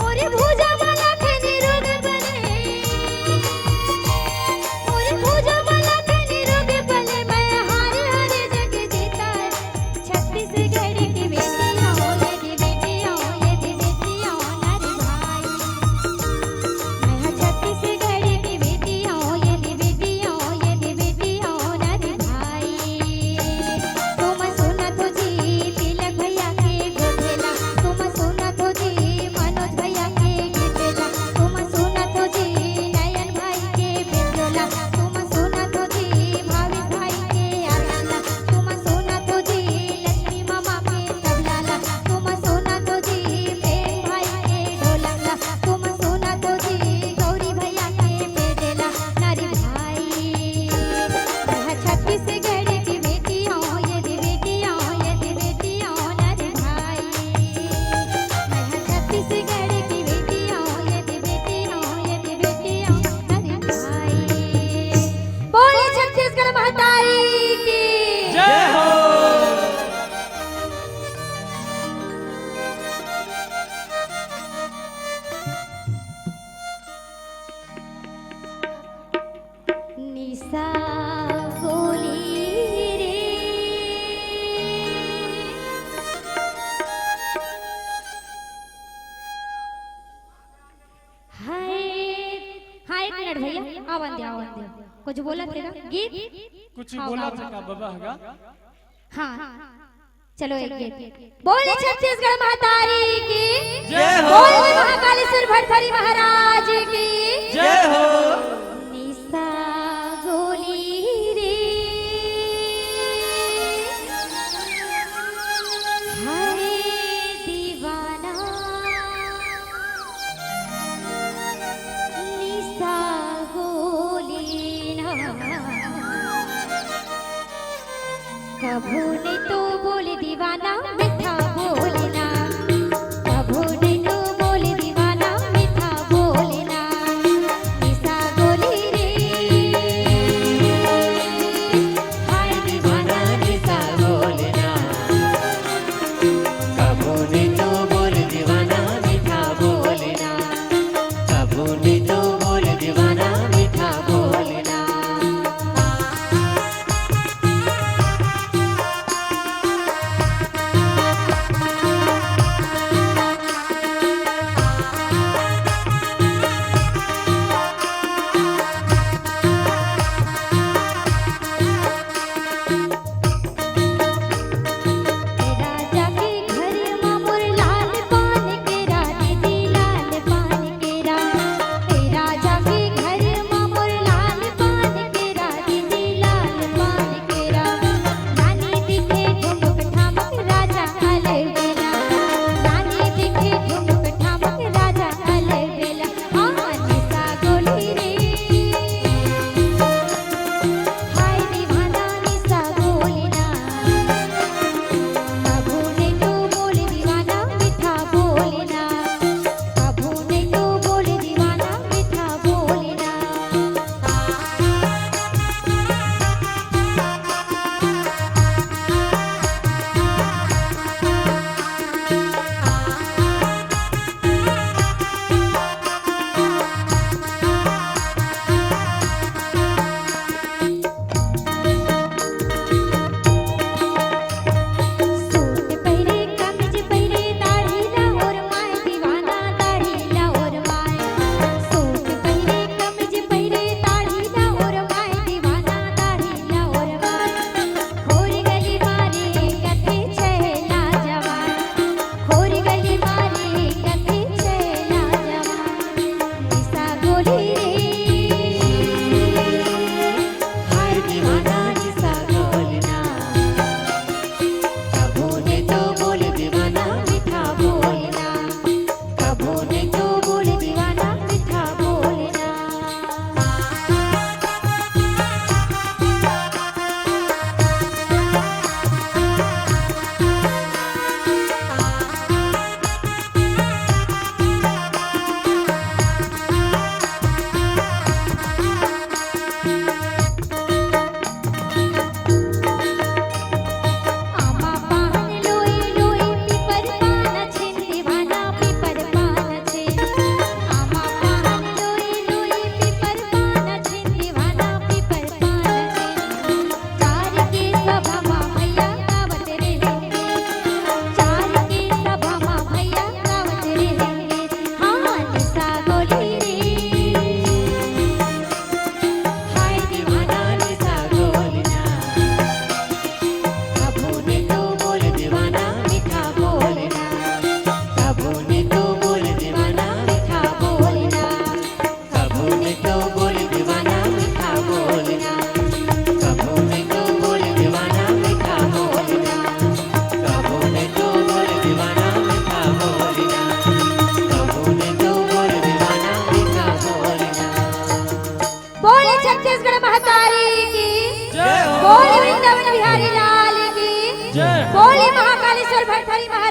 मोरे भुजा वाला थे निरोग बने, मोरे भुजा वाला थे निरोग बने, मैं हारे हारे जग जीत मिनट भैया, आवन दे, आवन दे। कुछ बोला तेरा गीत? कुछ हाँ, बोला हाँ, था हाँ। का बाबा हगा? हाँ, चलो एक गीत। बोले छत्तीसगढ़ महतारी की जय हो। बोले महाकालेश्वर भरथरी महाराज की जय हो। निशा गोली रे, हाय दीवाना, निशा गोली ना। कभू नहीं तो बोल दीवाना, मीठा बोलना। कभू नहीं तो बोल दीवाना, मीठा बोलना। निशा गोली रे, हाय दीवाना, निशा बोलना। कभू नहीं तो बोल दीवाना, मीठा बोलना। कभू नहीं तो बोल दीवाना, मीठा बोलना। राजा के घर मा मोर लाल पान केरा, दीदी लाल पान केरा। ए राजा के घर मा मोर लाल पान केरा, दीदी लाल पान केरा। नानी दिखे ठुमक ठामक राजा अलबेला। नानी दिखे ठुमक ठामक राजा अलबेला। हाँ, निशा गोली रे। हाय दीवाना निशा गोली ना। कभू नहीं तो बोल दीवाना मीठा बोलना। कभू नहीं तो बोल दीवाना मीठा बोलना। सूट पहिरे, कमीज पहिरे, दाढ़ी ला ओरमाए, दीवाना दाढ़ी ला ओरमाए। सूट पहिरे, कमीज पहिरे, दाढ़ी ला ओरमाए, दीवाना दाढ़ी ला ओरमाए। खोर गली मारे कथे छैला जवान, खोर गली मारे कथे छैला जवान। निशा गोली रे, हाय दीवाना निशा गोली ना। कभू नहीं तो बोल दीवाना मीठा बोलना। कभू नहीं तो बोल दीवाना मीठा बोलना। आमा पान लोई लोई पीपर पान छिन दीवाना, पीपर पान छिन। आमा पान लोई लोई पीपर पान छिन दीवाना, पीपर पान छिन। चार के सभा मा भैया गावत रहे, चार के सभा मा भैया गावत रहे। हाँ, निशा गोली रे। हाय दीवाना निशा गोली ना। कभू नहीं तो बोल दीवाना मीठा बोलना। कभू नहीं तो बोल दीवाना मीठा बोलना। कभू नहीं तो बोल दीवाना मीठा बोलना। कभू नहीं तो बोल दीवाना मीठा बोलना। कभू नहीं तो बोल दीवाना मीठा बोलना। कभू नहीं तो बोल दीवाना मीठा बोलना। बोले छत्तीसगढ़ महतारी की जय हो। बोले वृंदावन बिहारी लाल की जय। बोले महाकालेश्वर भरथरी महाराज